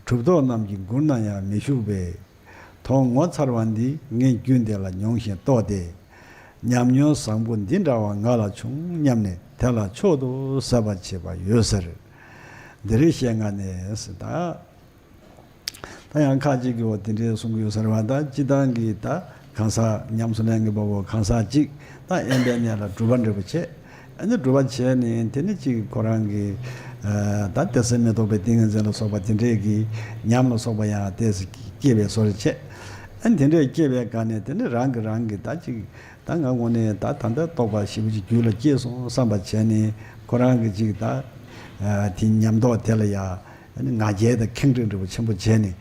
གྲུབ་ཐོབ་རྣམས་ཀྱི་མགུར་ན་ཡང་མི་བཞུགས་པས། དོན་ངོ་མཚར་བ་འདི་ངས་རྒྱུད་འདི་ལ་མྱོང་ཞིང་རྟོགས་ཏེ། ཉམས་མྱོང་བཟང་པོ་འདི་འདྲ་བ་ང་ལ་བྱུང་སྙམ་ནས་དེ་ལ་མཆོག་ཏུ་ཟབ་པར་བྱེད་པ་ཡོད་ཟེར། འདིར་ཞལ་སྔ་ནས་ཟེར། ད། ད་ཡང་ཁ་ཅིག་གིས་འོ་དེ་འདྲའི་གསུང་གི་ཡོད་ཟེར་བ། ད་སྤྱིར་བཏང་གི་ད་གང་ཟག་ཉམས་སུ་ལེན་གྱི་བ་བོ་གང་ཟག་ཅིག་ད་དབེན་པའི་གནས་ལ་སྒྲུབ་པ་འདྲ་པོ་བྱས། ཨ་ནི་སྒྲུབ་པ་བྱས་ནས་དེ་ནི་ཅིག་ཁོ་རང་གི། ཨ། ད་བདེ་གསལ་མི་རྟོག་པའི་ཏིང་ངེ་འཛིན་ལ་སོགས་པ་དེ་འདྲའི་གི་ཉམས་ལ་སོགས་པ་ཡང་ཏོག་ཙམ་སྐྱེས་པའི་བཟོ་འདྲ་བྱས། ཨ་ནི་དེ་འདྲའི་སྐྱེས་པའི་སྒང་ནས་དེ་ནི་རང་གིས་རང་གི་ད་ཅིག་ད་ང་དངོས་གནས་ད་ད་ལྟ་རྟོགས་པ་ཞེ་པོ་ཅིག་རྒྱུད་ལ་སྐྱེས་སོང་བསམ་པ་བྱས་ནས་ཁོ་རང་གི་ཅིག་ད། ཨ། དེ་ཉམས་རྟོགས་དེ་ལ་ཡ། ཨ་ནི་ང་རྒྱལ་དང་ཁེངས་དྲེགས་འདྲ་པོ་ཆེན་པོ་བྱས་ནས།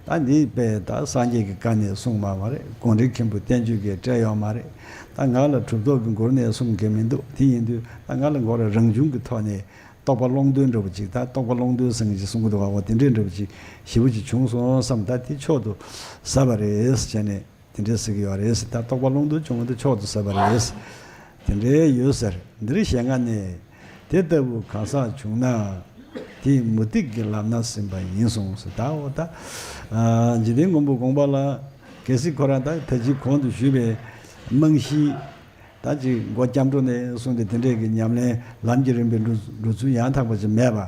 ད་འདི་དཔེ་ད་སངས་རྒྱས་ཀྱི་བཀའ་ནས་གསུངས་མ་མ་རེད། དགོངས་འགྲེལ་མཁན་པོ་བསྟན་བཅོས་ཀྱིས་བཀྲལ་ཡོད་མ་རེད། ད་ང་ལ་གྲུབ་ཐོབ་ཀྱི་མགུར་ནས་གསུངས་མཁན་མི་འདུག་དེ་ཡིན་དུས་ད་ང་ལ་མགོ་ར་རང་བྱུང་གི་ཐོག་ནས་ རྟོགས་པ་ཀློང་རྡོལ་འདྲ་པོ་ཅིག་ད་རྟོགས་པ་ཀློང་རྡོལ་ཟེར་མཁན་ཅིག་གསུང་གི་འདུག་ག་འོ་དེ་འདྲའི་འདྲ་པོ་ཅིག་ཞེ་པོ་ཅིག་བྱུང་སོང་བསམ། ད་དེ་མཆོག་ཏུ་ཟབ་པ་རེད་ཟེར་བྱས་ནས་དེ་འདྲ་ཟེར་གི་ཡོད་རེད་ཟེར། ད་རྟོགས་པ་ཀློང་རྡོལ་བྱུང་བ་དེ་མཆོག་ཏུ་ཟབ་པ་རེད་ཟེར། དེ་འདྲའི་ཡོད་ཟེར། འདིར་ཞལ་སྔ་ནས། དེ་ལྟ་བུ་གང་ཟག་བྱུང་ན། དེ་མུ་སྟེགས་ཀྱིས་ལབ་ན་ཟིན་པ་ཡིན་གསུངས་སོ། ད་འོ་ད། ཨ། འཇིག་རྟེན་མགོན་པོ་དགོངས་པ་ལ། གལ་སྲིད་ཁོ་རང་ད་ད་ཅི་གོང་དུ་ཞུས་པའི་རྨང་གཞི། ད་ཅི་མགོ་སྐྱབས་འགྲོ་ནས་བཟུང་སྟེ་དེ་འདྲས་ཀྱི་ཉམས་ལེན་ལམ་གྱི་རིམ་པའི་འགྲོ་འགྲོ་ཚུལ་ཡང་དག་པ་ཅིག་མེད་པ།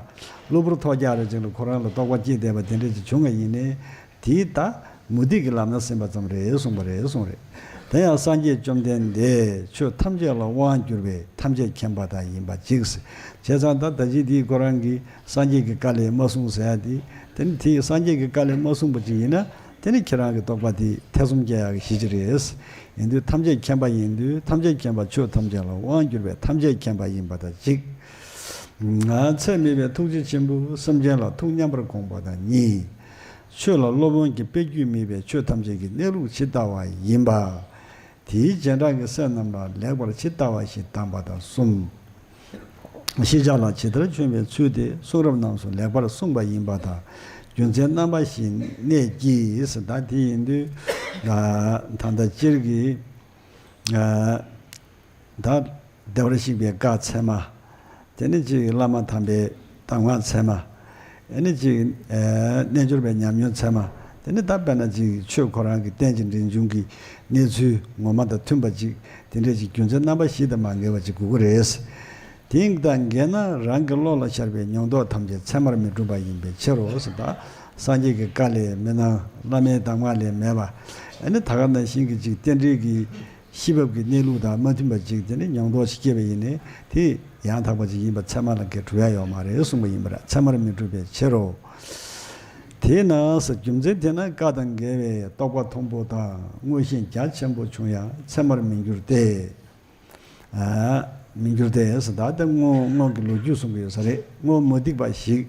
གློ་བུར་ཐོལ་རྒྱག་རེ་ཅིག་ལ་ཁོ་རང་ལ་རྟོགས་པ་སྐྱེས་བསྡད་པ་དེ་འདྲས་ཅིག་བྱུང་བ་ཡིན་ནའི། དེའི་ད་མུ་སྟེགས་ཀྱིས་ལབ་ན་ཟིན་པ་ཙམ་རེད་གསུངས་པ་རེད་གསུངས་རེད། དེ་ཡང་སངས་རྒྱས་བཅོམ་ལྡན་འདས་ཆོས་ཐམས་ཅད་ལ་དབང་བསྒྱུར་བའི་ཐམས་ཅད་མཁྱེན་པ་དག་ཡིན་པ་གཅིག་བྱས་ཙང་ད་ད་ཅི་དེའི་ཁོ་རང་གིས་སངས་རྒྱས་ཀྱི་བཀའ་ལས་མ་གསུངས་ཟེར་ཡ་དེ། དེ་ནི་དེ་སངས་རྒྱས་ཀྱི་བཀའ་ལས་མ་གསུངས་པ་ཅིག་ཡིན་ན། དེ་ནི་ཁྱེད་རང་གི་རྟོགས་པ་དེ་ཐེ་ཚོམ་སྐྱེ་ཡག་གི་གཞི་ཅིག་རེད། ཡིན་དུས་ཐམས་ཅད་མཁྱེན་པ་ཡིན་དུས་ཐམས་ཅད་མཁྱེན་པ་ཆོས་ཐམས་ཅད་ལ་དབང་བསྒྱུར་བའི་ཐམས་ཅད་མཁྱེན་པ་ཡིན་པ་དང་གཅིག་ཚད་མེད་པའི་ཐུགས་རྗེ་ཆེན་པོས་སེམས་ཅན་ལ་ཐུགས་མཉམ་པར་དགོངས་པ་དང་གཉིས། ཆོས་ལ་སློབ་དཔོན་གྱི་དཔེ་རྒྱུད་མེད་པའི་ཆོས་ཐམས་ཅད་ཀྱི་གནས་ལུགས་ཇི་ལྟ་བ་ཡིན་པ། དེའི་རྗེས་འབྲང་གི་སེམས་རྣམས་ལ་ལེགས་པར་ཇི་ལྟ་བ་བཞིན་གདམས་པ་དང་གསུམ། ཤེས་བྱ་ལ་ཇི་ལྟར་བྱོན་པའི་ཚུལ་དེ་གསུང་རབ་རྣམས་སུ་ལེགས་པར་གསུངས་པ་ཡིན་པ་དང་། རྒྱུ་མཚན་རྣམ་པ་བཞིའི་གནད་ཀྱིས་ཟེར། ད་དེ་ཡིན་དུས་ད་ལྟ་སྤྱིར་གྱི་ད་བདེ་བར་གཤེགས་པའི་བཀའ་ཚད་མ། དེ་ནས་ཅིག་བླ་མ་དམ་པའི་གདམས་ངག་ཚད་མ། ཨེ་ནི་ཅིག་ཨེ་རྣལ་འབྱོར་པའི་ཉམས་མྱོང་ཚད་མ། དེ་ནི་ད་དཔེར་ན་ཅིག་ཆོས་ཁོ་རང་གི་རྟེན་ཅིང་འབྲེལ་འབྱུང་གི་གནས་ཚུལ་ངོ་མ་དང་མཐུན་པ་ཅིག་དེ་འདྲས་ཅིག་རྒྱུ་མཚན་རྣམ་པ་བཞི་དང་མ་འགལ་བ་ཅིག་དགོས་ཀྱི་རེད། དེ་དང་འགལ་ན་རང་གི་བློ་ལ་ཤར་བའི་མྱོང་རྟོག་ཐམས་ཅད་ཚད་མར་མི་འགྲུབ་པ་ཡིན་པའི་ཕྱིར་རོ་ཟེར། ད་སངས་རྒྱས་ཀྱི་བཀའ་ལས་མི་སྣང་། བླ་མའི་གདམས་ངག་ལས་མེད་པ། ཨེ་ནི་ད་ག་ནང་བཞིན་གྱི་ཅིག་རྟེན་འབྲེལ་གྱི་ཤེས་བབ་ཀྱི་གནས་ལུགས་དང་མ་མཐུན་པ་ཅིག་དེ་ནི་མྱོང་རྟོག་ཅིག་སྐྱེས་པ་ཡིན་ནའི་དེ་ཡང་དག་པ་ཅིག་ཡིན་པ་ཚད་མ་ལ་འགལ་གྲུབ་ཡ་ཡོད་མ་རེད་གསུངས་པ་ཡིན་པ་རེད། ཚད་མར་མི་འགྲུབ་པའི་ཕྱིར་རོ། དེས་ན་ཟེར། རྒྱུ་མཚན་དེས་ན་བཀའ་དང་འགལ་བའི་རྟོག་པ་མཐོན་པོ་དང་མངོན་ཤེས་རྒྱ་ཆེན་པོ་བྱུང་ཡང་ཚད་མར་མི་འགྱུར་ཏེ། ཨ། མི་འགྱུར་ཏེ་ཟེར། ད་ལྟ་སྔོན་སྔོན་གྱི་ལོ་རྒྱུས་གསུང་གི་ཡོད་ས་རེད། སྔོན་མུ་སྟེགས་པ་ཞིག་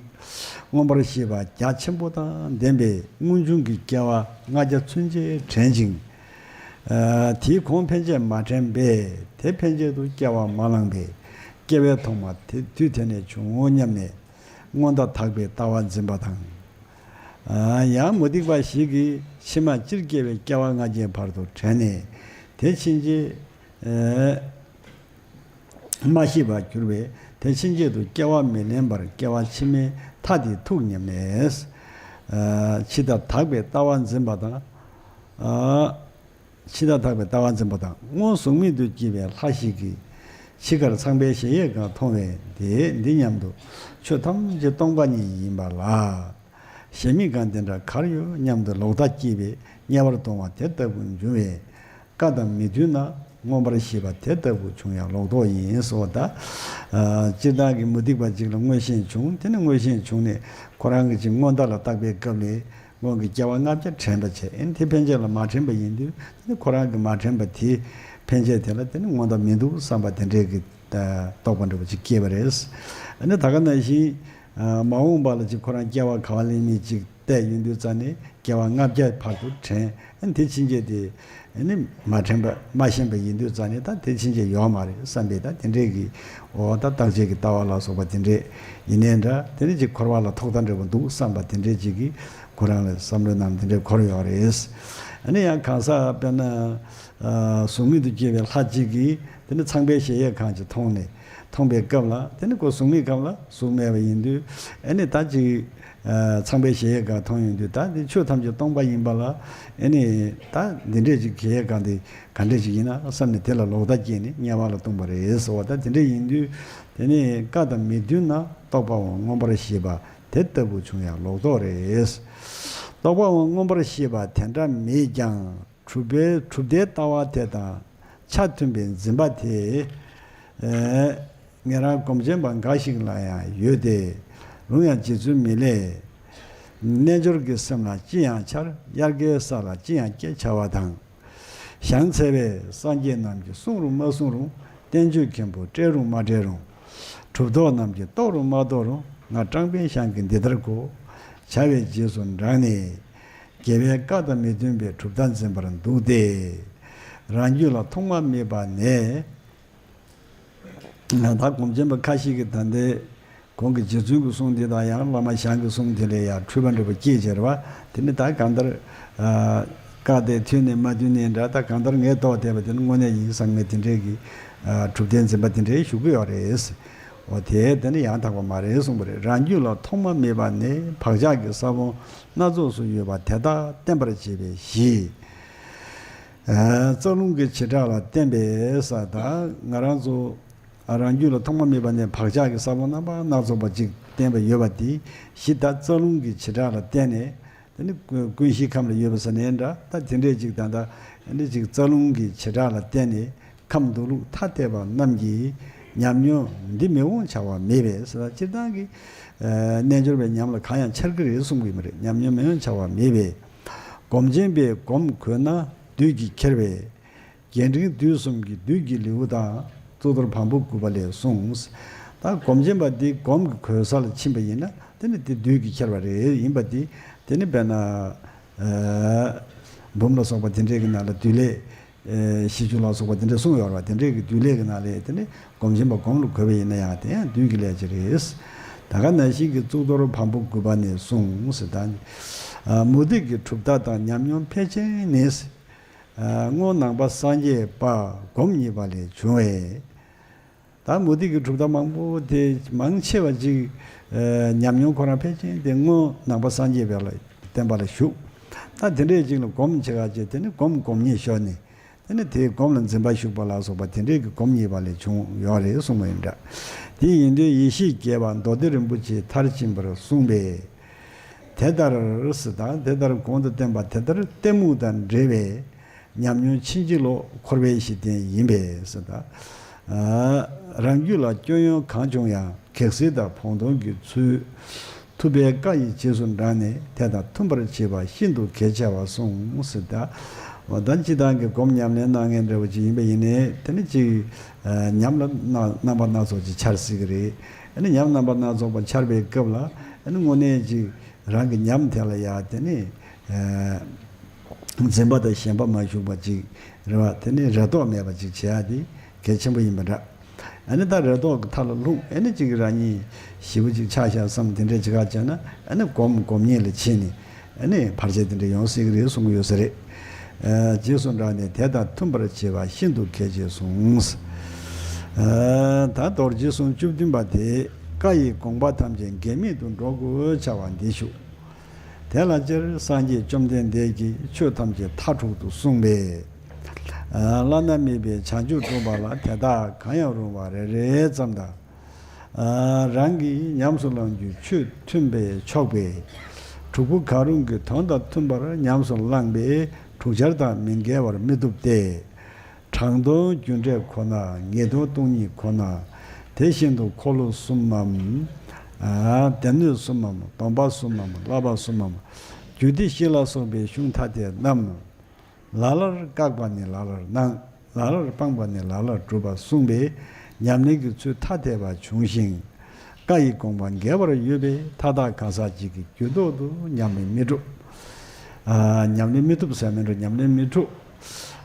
མངོན་པར་ཤེས་པ་རྒྱ་ཆེན་པོ་དང་ལྡན་པའི་སྔོན་བྱུང་གི་སྐྱེ་བ་ལྔ་བརྒྱ་ཚུན་ཆད་དྲན་ཅིང་། ཨ། དེའི་གོང་ཕན་ཆད་མ་དྲན་པས་དེ་ཕན་ཆད་དུ་སྐྱེ་བ་མ་བླངས་པས་སྐྱེ་བའི་ཐོག་མ་དེ་དུས་དེ་ནས་བྱུང་ངོ་སྙམ་ནས་སྔོན་མཐའ་དག་པའི་ལྟ་བ་འཛིན་པ་དང་། ཨ། ཡང་མུ་སྟེགས་པ་ཞིག་གིས་ཕྱི་མ་སྤྱིར་སྐྱེ་བའི་སྐྱེ་བ་ལྔ་བརྒྱའི་བར་དུ་དྲན་ནས་དེ་ཕྱིན་ཆད། ཨ། མ་ཤེས་པར་གྱུར་པས་དེ་ཕྱིན་ཆད་དུ་སྐྱེ་བ་མི་ལེན་པར་སྐྱེ་བ་ཕྱི་མའི་མཐའ་དེ་ཐུག་སྙམ་ནས། ཨ། ཕྱི་མཐའ་དག་པའི་ལྟ་བ་འཛིན་པ་དང་། ཨ། ཕྱི་མཐའ་དག་པའི་ལྟ་བ་འཛིན་པ་དང་། སྔོན་གཟུགས་མེད་དུ་སྐྱེས་པའི་ལྷ་ཞིག་གིས་འཆི་ཁར་ཚངས་པའི་གཞལ་ཡས་ཁང་མཐོང་བས་དེས་འདི་སྙམ་དུ་ཆོས་ཐམས་ཅད་སྟོང་པ་ཉིད་ཡིན་པ་ལ། གཞལ་མེད་ཁང་འདི་འདྲ་གར་ཡོད་སྙམ་དུ་ལོག་ལྟ་སྐྱེས་པས་དམྱལ་བར་ལྟུང་བ་དེ་ལྟ་བུ་འབྱུང་བས། བཀའ་དང་མི་མཐུན་ན་མངོན་པར་ཤེས་པ་དེ་ལྟ་བུ་བྱུང་ཡང་ལོག་རྟོག་ཡིན་གསུངས་པ་དང་། ཨ། སྤྱིར་བཏང་གི་མུ་སྟེགས་པ་ཅིག་ལ་མངོན་ཤེས་བྱུང་། དེ་ནི་མངོན་ཤེས་བྱུང་ནས་ཁོ་རང་གི་ཅིག་སྔོན་མཐའ་ལ་བརྟག་པའི་སྐབས་ལས་སྔོན་གྱི་སྐྱེ་བ་ལྔ་བརྒྱ་དྲན་པ་བྱས། ཨེ་ནི་དེ་ཕན་ཆད་ལ་མ་དྲན་པ་ཡིན་དུས་དེ་ནི་ཁོ་རང་གི་མ་དྲན་པ་དེ་ཕན་ཆད་དེ་ལ་དེ་ནི་སྔོན་མཐའ་མི་འདུག་བསམ་པ་དེ་འདྲས་ཀྱི་རྟོག་པ་འདྲ་བོ་ཅིག་སྐྱེས་པ་རེད། ཨ་ནི་ད་ག་ནང་བཞིན་མ་འོངས་པ་ལ་ཅིག་ཁོ་རང་སྐྱེ་བ་ག་བ་ལེན་མིན་ཅིག་བལྟས་ཡོང་དུས་ཙ་ནས་སྐྱེ་བ་ལྔ་བརྒྱ་བར་དུ་དྲན། ཨ་ནི་དེ་ཕྱིན་ཆད་དེ་ཨ་ནི་མ་དྲན་པ་མ་ཤེས་པ་ཡིན་དུས་ཙ་ནས་ད་དེ་ཕྱིན་ཆད་ཡོད་མ་རེད་བསམ་པའི་ད་དེ་འདྲས་ཀྱི་འོ་ད་བརྟག་དཔྱད་ཀྱི་ལྟ་བ་ལ་སོགས་པ་དེ་འདྲས་ཡིན་ནའི་འདྲ། དེ་ནི་ཅིག་འཁོར་བ་ལ་ཐོག་མཐའ་འདྲ་བོ་འདུག་བསམ་པ་དེ་འདྲས་ཅིག་གིས་ཁོ་རང་ལ་བསམ་བློའི་ནང་དེ་འདྲས་འཁོར་ཡོད་རེད། ཨ་ནི་ཡང་གང་ཟག་དཔེར་ན་གཟུགས་མེད་དུ་སྐྱེས་པའི་ལྷ་གཅིག་གིས་དེ་ནི་ཚངས་པའི་གཞལ་ཡས་ཁང་ཅིག་མཐོང་ནས་མཐོང་པའི་སྐབས་ལ་དེ་ནི་ཁོ་གཟུགས་མེད་སྐབས་ལ་གཟུགས་མེད་པ་ཡིན་དུས་ཨ་ནི་ད་ཅིག་ཚངས་པའི་གཞལ་ཡས་ཁང་མཐོང་ཡོང་དུས་ད་འདི་ཆོས་ཐམས་ཅད་སྟོང་པ་ཡིན་པ་ལ་ཨ་ནི་ད་འདི་འདྲས་ཅིག་གཞལ་ཡས་ཁང་འདི་ག་འདྲས་ཅིག་ཡིན་ན་བསམ་ནས་དེ་ལ་ལོག་ལྟ་སྐྱེས་ནས་དམྱལ་བ་ལ་ལྟུང་བ་རེད་ཟེར་བ། ད་དེ་འདྲས་ཡིན་དུས་དེ་ནི་བཀའ་དང་མི་མཐུན་ན་རྟོགས་པའང་མངོན་པར་ཤེས་པ་དེ་ལྟ་བུ་བྱུང་ཡང་ལོག་རྟོག་རེད། རྟོགས་པའང་མངོན་པར་ཤེས་པ་དེ་འདྲ་མེད་ཀྱང་གྲུབ་པའི་གྲུབ་མཐའི་ལྟ་བ་དེ་དང་ཆ་མཐུན་པའི་འཛིན་པ་དེ། ཨེ། ཉན་རང་སྒོམ་ཆེན་པ་འགའ་ཞིག་ལ་ཡང་ཡོད་དེ། རུང་ཡང་རྗེ་བཙུན་མི་ལས། རྣལ་འབྱོར་གྱི་སེམས་ལ་ཅི་ཡང་འཆར། དབྱར་ཁའི་ས་ལ་ཅི་ཡང་སྐྱེ་བྱ་བ་དང་། ཞང་ཚལ་པས་སངས་རྒྱས་རྣམས་ཀྱིས་གསུང་རུང་མ་གསུང་རུང་། བསྟན་བཅོས་མཁན་པོས་བཀྲལ་རུང་མ་བཀྲལ་རུང་། གྲུབ་ཐོབ་རྣམས་ཀྱིས་རྟོགས་རུང་མ་རྟོགས་རུང་། ང་ཀྲང་པན་ཞང་གིས་འདི་ལྟར་གོ། བྱ་བའི་རྗེས་སུ་འབྲངས་ནས། རྒྱལ་བའི་བཀའ་དང་མི་མཐུན་པའི་གྲུབ་མཐའ་འཛིན་པར་འདུག་སྟེ། རང་རྒྱུད་ལ་ཐོག་མ་མེད་པ་ནས། ད་སྒོམ་ཆེན་པ་ཁ་ཤས་ཀྱིས་ད་ལྟའི་ གོང་གི་རྗེ་བཙུན་གྱི་གསུང་འདི་དང་ཡང་བླ་མ་ཞང་གི་གསུང་དེ་ལས་ཡང་འཁྲུལ་པ་འདྲ་པོ་སྐྱེས་བྱས་རེད་བ། དེ་ནི་ད་གང་ལྟར་ཨ་བཀའ་དེ་མཐུན་ནས་མ་མཐུན་ནས་འདྲ། ད་གང་ལྟར་ངས་རྟོགས་བསྡད་པ་དེ་ནི་དངོས་གནས་ཡིན་བསམ་ངས་དེ་འདྲའི་གི་ཨ་གྲུབ་བརྟན་འཛིན་པ་དེ་འདྲའི་ཞུ་གི་ཡོད་རེད། འོ་དེ་དེ་ནི་ཡང་དག་པ་མ་རེད་གསུངས་པ་རེད། རང་རྒྱུད་ལ་ཐོག་མ་མེད་པ་ནས་བག་ཆགས་ཀྱི་ས་བོན་སྣ་ཚོགས་སུ་ཡོད་པ་དེ་དག་བརྟན་པར་བྱེད་པའི་གཞི། ཨ་རྩ་རླུང་གི་བྱེ་བྲག་ལ་བརྟེན་པས་ས། ད་ང་རང་ཚོ་ཨ་རང་རྒྱུད་ལ་ཐོག་མ་མེད་པ་ནས་བག་ཆགས་ཀྱི་ས་བོན་རྣམ་པ་སྣ་ཚོགས་པ་ཅིག་བརྟེན་པ་ཡོད་པ་དེ་གཞི། ད་རྩ་རླུང་གི་བྱེ་བྲག་ལ་བརྟེན་ནས་དེ་ནི་ཀུན་གཞིའི་ཁམས་ལ་ཡོད་པ་ཟེར་ནའི་འདྲ། ད་དེ་འདྲས་ཅིག་ད་ལྟ་ཨ་ནི་ཅིག་རྩ་རླུང་གི་བྱེ་བྲག་ལ་བརྟེན་ནས་ཁམས་མདོ་ལུགས་ཐ་དད་པ་རྣམས་ཀྱི་ཉམས་མྱོང་འདི་མི་འོང་བྱ་བ་མེད་པས་ཟེར། ད་སྤྱིར་བཏང་གི་ཨ་རྣལ་འབྱོར་པའི་ཉམས་ལ་གང་ཡང་འཆར་གྱི་རེད་གསུང་གི་མ་རེད། ཉམས་མྱོང་མི་འོང་བྱ་བ་མེད་པས། སྒོམ་ཆེན་པས་སྒོམ་གོས་ན་བདུད་ཀྱིས་ཁྱེར་བས། རྒྱས་འབྲིང་བསྡུས་གསུམ་གྱི་བདུད་ཀྱི་ལེའུ་དང་གཙུག་ཏོར་བམ་པོ་དགུ་པ་ལས་གསུངས། ད་སྒོམ་ཆེན་པ་འདི་སྒོམ་གྱི་གོས་ས་ལ་ཕྱིན་པ་ཡིན་ན་དེ་ནི་དེ་བདུད་ཀྱིས་ཁྱེར་བ་རེད། ཡིན་པ་འདི་དེ་ནི་དཔེར་ན་ཨ་འབུམ་ལ་སོགས་པ་དེ་འདྲའི་གི་ནང་ལ་བདུད་ལས་ཨ་ཤི་བཅུ་ལ་སོགས་པ་དེ་འདྲ་གསུངས་ཡོད་རེད་བ། དེ་འདྲའི་གི་བདུད་ལས་གི་ནང་ལས་དེ་ནི་སྒོམ་ཆེན་པ་སྒོམ་ལ་གོས་པ་ཡིན་ན་ཡང་དེ་ཡང་བདུད་ཀྱི་ལས་ཀྱི་རེད། ད་ག་ནང་བཞིན་གྱི་གཙུག་ཏོར་བམ་པོ་དགུ་པ་ནས་གསུངས་ཟེར། ད་ཨ་མུ་སྟེགས་ཀྱི་གྲུབ་མཐའ་དང་ཉམས་མྱོང་ཕལ་ཆེར་ནི། ཨ་སྔོ་ནང་པ་སངས་རྒྱས་པ་སྒོམ་གཉིས་པ་ལས་བྱུང་བས། ད་མུ་སྟེགས་ཀྱི་གྲུབ་མཐའ་མང་པོ་དེ་མང་ཆེ་བ་ཅིག་ཨ་ཉམས་མྱོང་ཁོ་རང་ཕལ་ཆེར་དེ་སྔོ་ནང་པ་སངས་རྒྱས་པ་ལ་བསྟན་པ་ལ་ཞུགས། ད་དེ་འདྲས་ཅིག་ལ་སྒོམ་བྱེད་ག་བྱས། དེ་ནི་སྒོམ་སྒོམ་ཉིད་ཤོར་ནས་དེ་ནི་དེའི་སྒོམ་ལ་འཛིན་པ་ཞུགས་པ་ལ་སོགས་པ་དེ་འདྲས་ཀྱི་སྒོམ་གཉིས་པ་ལས་བྱུང་ཡོད་རེད་གསུངས་པ་ཡིན་འདྲ། དེ་ཡིན་དུས་ཡེ་ཤེས་རྒྱས་པ་མདོ་སྡེ་རིན་པོ་ཆེའི་མཐར་ཕྱིན་པར་གསུངས་པས། དེ་ལྟར་ཟེར། ད་དེ་ལྟར་གོང་དུ་བསྟན་པ་དེ་ལྟར་གཏི་མུག་དང་བྲལ་བའི་ཉམས་མྱོང་ཕྱིན་ཅི་ལོག་འཁོར་བའི་གཞི་རྟེན་ཡིན་པས་ཟེར། ད་ཨ་རང་རྒྱུད་ལ་སྐྱོན་ཡོན་གང་བྱུང་ཡང་གེགས་སེལ་དང་བོགས་གཏོང་གི་ཚུལ་ཐུབ་པའི་བཀའ་ཡི་རྗེས་སུ་འབྲངས་ནས་དེ་དང་མཐུན་པར་བྱེད་པ་ཤིན་ཏུ་གལ་ཆེ་བར་གསུངས་ཟེར། ད་འོ་ད་སྤྱིར་བཏང་གི་སྒོམ་ཉམས་ལེན་གནང་མཁན་འདྲ་བོ་ཅིག་ཡིན་པ་ཡིན་ནའི་དེ་ནི་ཅིག་ཨ་ཉམས་ལ་སྣ་རྣམ་པ་སྣ་ཚོགས་ཅིག་འཆར་སྲིད་ཀྱི་རེད། ཨ་ནི་ཉམས་རྣམ་པ་སྣ་ཚོགས་པ་འཆར་བའི་སྐབས་ལ་ཨ་ནི་དངོས་གནས་ཅིག་རང་གི་ཉམས་དེ་ལ་ཡ་དེ་ནི་ཨ་འཛིན་པ་དང་ཞེན་པ་མ་ཞུགས་པ་ཅིག་རེད་བ། དེ་ནི་རེ་དོགས་མེད་པ་ཅིག་བྱེད་ཡ་དེ་གལ་ཆེན་པོ་ཡིན་པ་འདྲ། ཨ་ནི་ད་རེ་དོགས་ཀྱི་མཐའ་ལ་ལྷུང་། ཨ་ནི་ཅིག་རང་ཉིད་ཞེ་པོ་ཅིག་ཆགས་ཤག་བསམ་དེ་འདྲས་ཅིག་ག་བྱས་ན་ཨ་ནི་སྒོམ་སྒོམ་ཉིད་ལ་ཕྱིན་ནས་ཨ་ནི་བར་ཆད་དེ་འདྲ་ཡོང་སྲིད་ཀྱི་རེད་གསུང་གི་ཡོད་ས་རེད། ཨ་རྗེས་སུ་འབྲངས་ནས་དེ་དང་མཐུན་པར་བྱེད་པ་ཤིན་ཏུ་གལ་ཆེ་གསུངས། ཨ་ད་མདོར་རྗེས་གསུང་བཅུ་བདུན་པ་དེ། བཀའ་ཡི་དགོངས་པ་ཐམས་ཅད་འགལ་མེད་དུ་འགྲོ་དགོས་བྱ་བ་འདི་ཞུ། དེ་ལ་སྤྱིར་སངས་རྒྱས་བཅོམ་ལྡན་འདས་ཀྱིས་ཆོས་ཐམས་ཅད་མཐའ་དྲུག་ཏུ་གསུངས་པས། ཨ་བླ་ན་མེད་པའི་བྱང་ཆུབ་སྒྲུབ་པ་ལ་དེ་དག་གང་ཡང་རུང་བ་རེ་རེ་ཙམ་དང་། ཨ་རང་གིས་ཉམས་སུ་བླང་རྒྱུའི་ཆོས་མཐུན་པས་ཆོག་པས། དྲུག་པོ་གང་རུང་གི་དོན་དང་མཐུན་པར་ཉམས་སུ་བླངས་པས་དྲུག་ཆར་དང་མི་འགལ་བར་མི་བཏུབ་སྟེ། དྲང་དོན་རྒྱུ་འབྲས་ཁོ་ན། ངེས་དོན་སྟོང་ཉིད་ཁོ་ན། དེ་བཞིན་དུ་འཁོར་ལོ་གསུམ་མམ། ཨ་སྡེ་སྣོད་གསུམ་མམ། སྡོམ་པ་གསུམ་མམ། བསླབ་པ་གསུམ་མམ། རྒྱུད་སྡེ་བཞི་ལ་སོགས་པའི་གཞུང་ཐ་དད་རྣམས། ལ་ལར་བཀག་པ་ནི་ལ་ལར་སྣང་། ལ་ལར་སྤངས་པ་ནི་ལ་ལར་སྒྲུབ་པ་གསུངས་པས་ཉམས་ལེན་གྱི་ཚུལ་ཐ་དད་པ་བྱུང་ཞིང་། བཀའ་ཡི་དགོངས་པ་འགལ་བར་ཡོད་པས་མཐའ་དག་གང་ཟག་གཅིག་གིས་རྒྱུད་ཐོག་ཏུ་ཉམས་ལེན་མི་སྒྲུབ། ཨ་ཉམས་ལེན་མི་ཐུབ་ཟེར་མི་འགྲོ། ཉམས་ལེན་མི་འགྲུབ།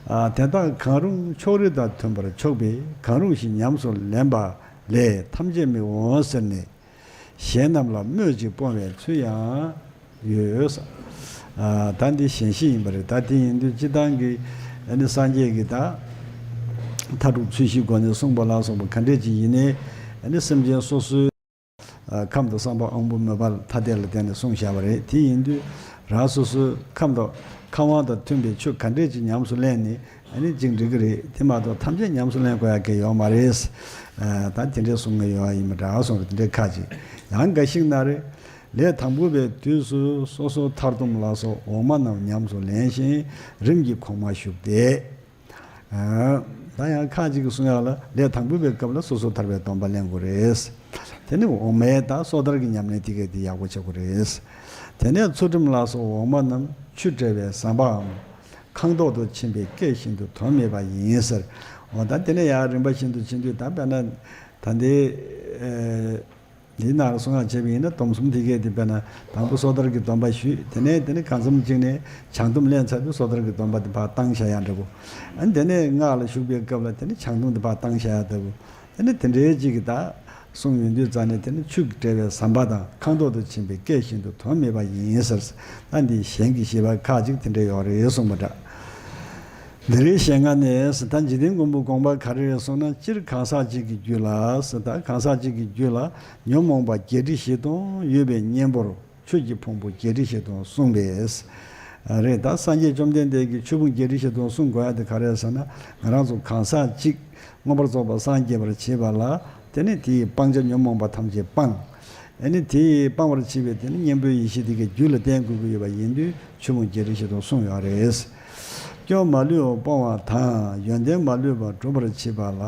ཨ་དེ་དག་གང་རུང་ཕྱོགས་རིས་དང་མཐུན་པར་ཆོག་པས་གང་རུང་ཞིག་ཉམས་སུ་ལེན་པ་ལས་ཐམས་ཅད་མི་འོང་ཟེར་ནས། གཞན་རྣམས་ལ་སྨོས་ཅིང་སྤོང་བའི་ཚུལ་ཡང་ཡོད། ཨ་ད་འདི་གཞན་བཞི་ཡིན་པ་རེད། ད་དེ་ཡིན་དུས་སྤྱིར་བཏང་གི་ཨ་ནི་སངས་རྒྱས་ཀྱིས་ད་མཐའ་དྲུག་ཚུལ་བཞིའི་སྒོ་ནས་གསུངས་པ་ལ་སོགས་པ་ག་འདྲས་ཅིག་ཡིན་ནའི་ཨ་ནི་སེམས་ཅན་སོ་སོའི་ཨ་ཁམས་དང་བསམ་པ་དབང་པོ་མོས་པ་ཐ་དད་ལ་བརྟེན་ནས་གསུངས་བཞག་པ་རེད། དེ་ཡིན་དུས་རང་སོ་སོའི་ཁམས་དང་ཁམས་དབང་དང་མཐུན་པའི་ཆོས་ག་འདྲས་ཅིག་ཉམས་སུ་ལེན་ནས་ཨ་ནི་ཅིག་འགྲིག་གི་རེད། དེ་མ་གཏོགས་ཐམས་ཅད་ཉམས་སུ་ལེན་དགོས་ཡ་གི་ཡོད་མ་རེད། ཨ་ད་དེ་འདྲའི་གསུང་གི་ཡོད་ཡིན་པ་འདྲ་གསུངས་རེད། དེ་འདྲའི་ཁ་ཅིག་ཡང་འགའ་ཞིག་ན་རེ། ལས་དང་པོ་པའི་དུས་སུ་སོ་སོ་མཐར་སྡོམ་ལ་སོགས་འོག་མ་རྣམས་ཉམས་སུ་ལེན་ཞིང་རིམ་གྱིས་གོང་མར་ཞུགས་ཏེ། ཨ་ད་ཡང་ཁ་ཅིག་གིས་གསུང་ཡག་ལ་ལས་དང་པོ་པའི་སྐབས་ལ་སོ་སོ་ཐར་པའི་སྡོམ་པ་ལེན་དགོས་རེད། དེ་ནི་འོག་མའི་ད་སོ་ཐར་གྱི་ཉམས་ལེན་དེ་གས་དེ་ཡག་པོ་བྱེད་དགོས་རེད། དེ་ནས་ཚུལ་ཁྲིམས་ལ་སོགས་འོག་མ་རྣམས་ཆུ་འདྲ་བའི་ཟམ་པའམ། ཁང་ཐོག་ཏུ་ཕྱིན་པའི་སྐད་བཞིན་དུ་དོན་མེད་པ་ཡིན་ཟེར། འོ་ད་དེ་ནས་ཡང་རིམ་པ་བཞིན་དུ་ཕྱིན་དུས་ད་དཔེར་ན་ད་ལྟའི་ཨེ་ འདིའི་ནང་ལ་གསུང་ཡག་བྱས་པ་ཡིན་ན་སྡོམ་གསུམ་དེ་གས་དེ་དཔེར་ན་དང་པོ་སོ་ཐར་གྱི་སྡོམ་པ་ཞུས། དེ་ནས་དེ་ནས་གང་འཚམ་ཅིག་ནས་བྱང་སྡོམ་ལེན་ཚར་དུས་སོ་ཐར་གྱི་སྡོམ་པ་དེ་ཕར་བཏང་བཞག་ཡག་འདྲ་པོ། ཨ་ནི་དེ་ནས་སྔགས་ལ་ཞུགས་པའི་སྐབས་ལ་དེ་ནས་བྱང་སྡོམ་དེ་ཕར་བཏང་བཞག་ཡག་འདྲ་པོ། དེ་ནས་དེ་འདྲའི་ཅིག་གི་ད་གསུངས་ཡོང་དུས་ཙང་ནས་དེ་ནས་ཆོས་ཀྱི་འབྲེལ་བའི་ཟམ་པ་དང་ཁ་འཐོར་དུ་ཕྱིན་པའི་སྐད་བཞིན་དུ་དོན་མེད་པ་ཡིན་ཟེར། ད་འདི་གཞན་གྱི་བཞེད་པ་ཁག་ཅིག་དེ་འདྲ་ཡོད་རེད་གསུངས་པ་འདྲ། འདི་རེད། ཞེས་ང་ནས་ད་འཇིག་རྟེན་མགོན་པོའི་དགོངས་པ་ག་རེ་རེད་གསུངས་ན། སྤྱིར་གང་ཟག་གཅིག་གི་རྒྱུད་ལ་ད་གང་ཟག་གཅིག་གི་རྒྱུད་ལ་ཉོན་མོངས་པ་བརྒྱད་ཁྲི་བཞི་སྟོང་ཡོད་པའི་གཉེན་པོར་ཆོས་ཀྱི་ཕུང་པོ་བརྒྱད་ཁྲི་བཞི་སྟོང་གསུངས་པས། རེད། ད་སངས་རྒྱས་བཅོམ་ལྡན་འདས་ཀྱིས་ཆོས་ཕུང་བརྒྱད་ཁྲི་བཞི་སྟོང་གསུང་དགོས་ཡ་དེ་ག་རེ་རེད་ཟེར་ན། ང་རང་ཚོ་གང་ཟག་གཅིག་མངོན་པར་རྫོགས་པར་སངས་རྒྱས་པར་བྱེད་པ་ལ་དེ་ནི་དེའི་སྤང་བྱ་ཉོན་མོངས་པ་ཐམས་ཅད་སྤངས། ཨ་ནི་དེ་སྤང་བར་བྱེད་པའི་དེ་ནི་གཉེན་པོའི་ཡེ་ཤེས་དེ་གའི་རྒྱུད་ལ་བསྟེན་དགོས་ཀྱི་ཡོད་པ་ཡིན་དུས་ཆོས་ཕུང་བརྒྱད་ཁྲི་བཞི་སྟོང་གསུངས་ཡོད་རེད། སྐྱོན་མ་ལུས་པ་སྤོང་བ་དང་ཡོན་ཏན་མ་ལུས་པ་སྒྲུབ་པར་བྱེད་པ་ལ་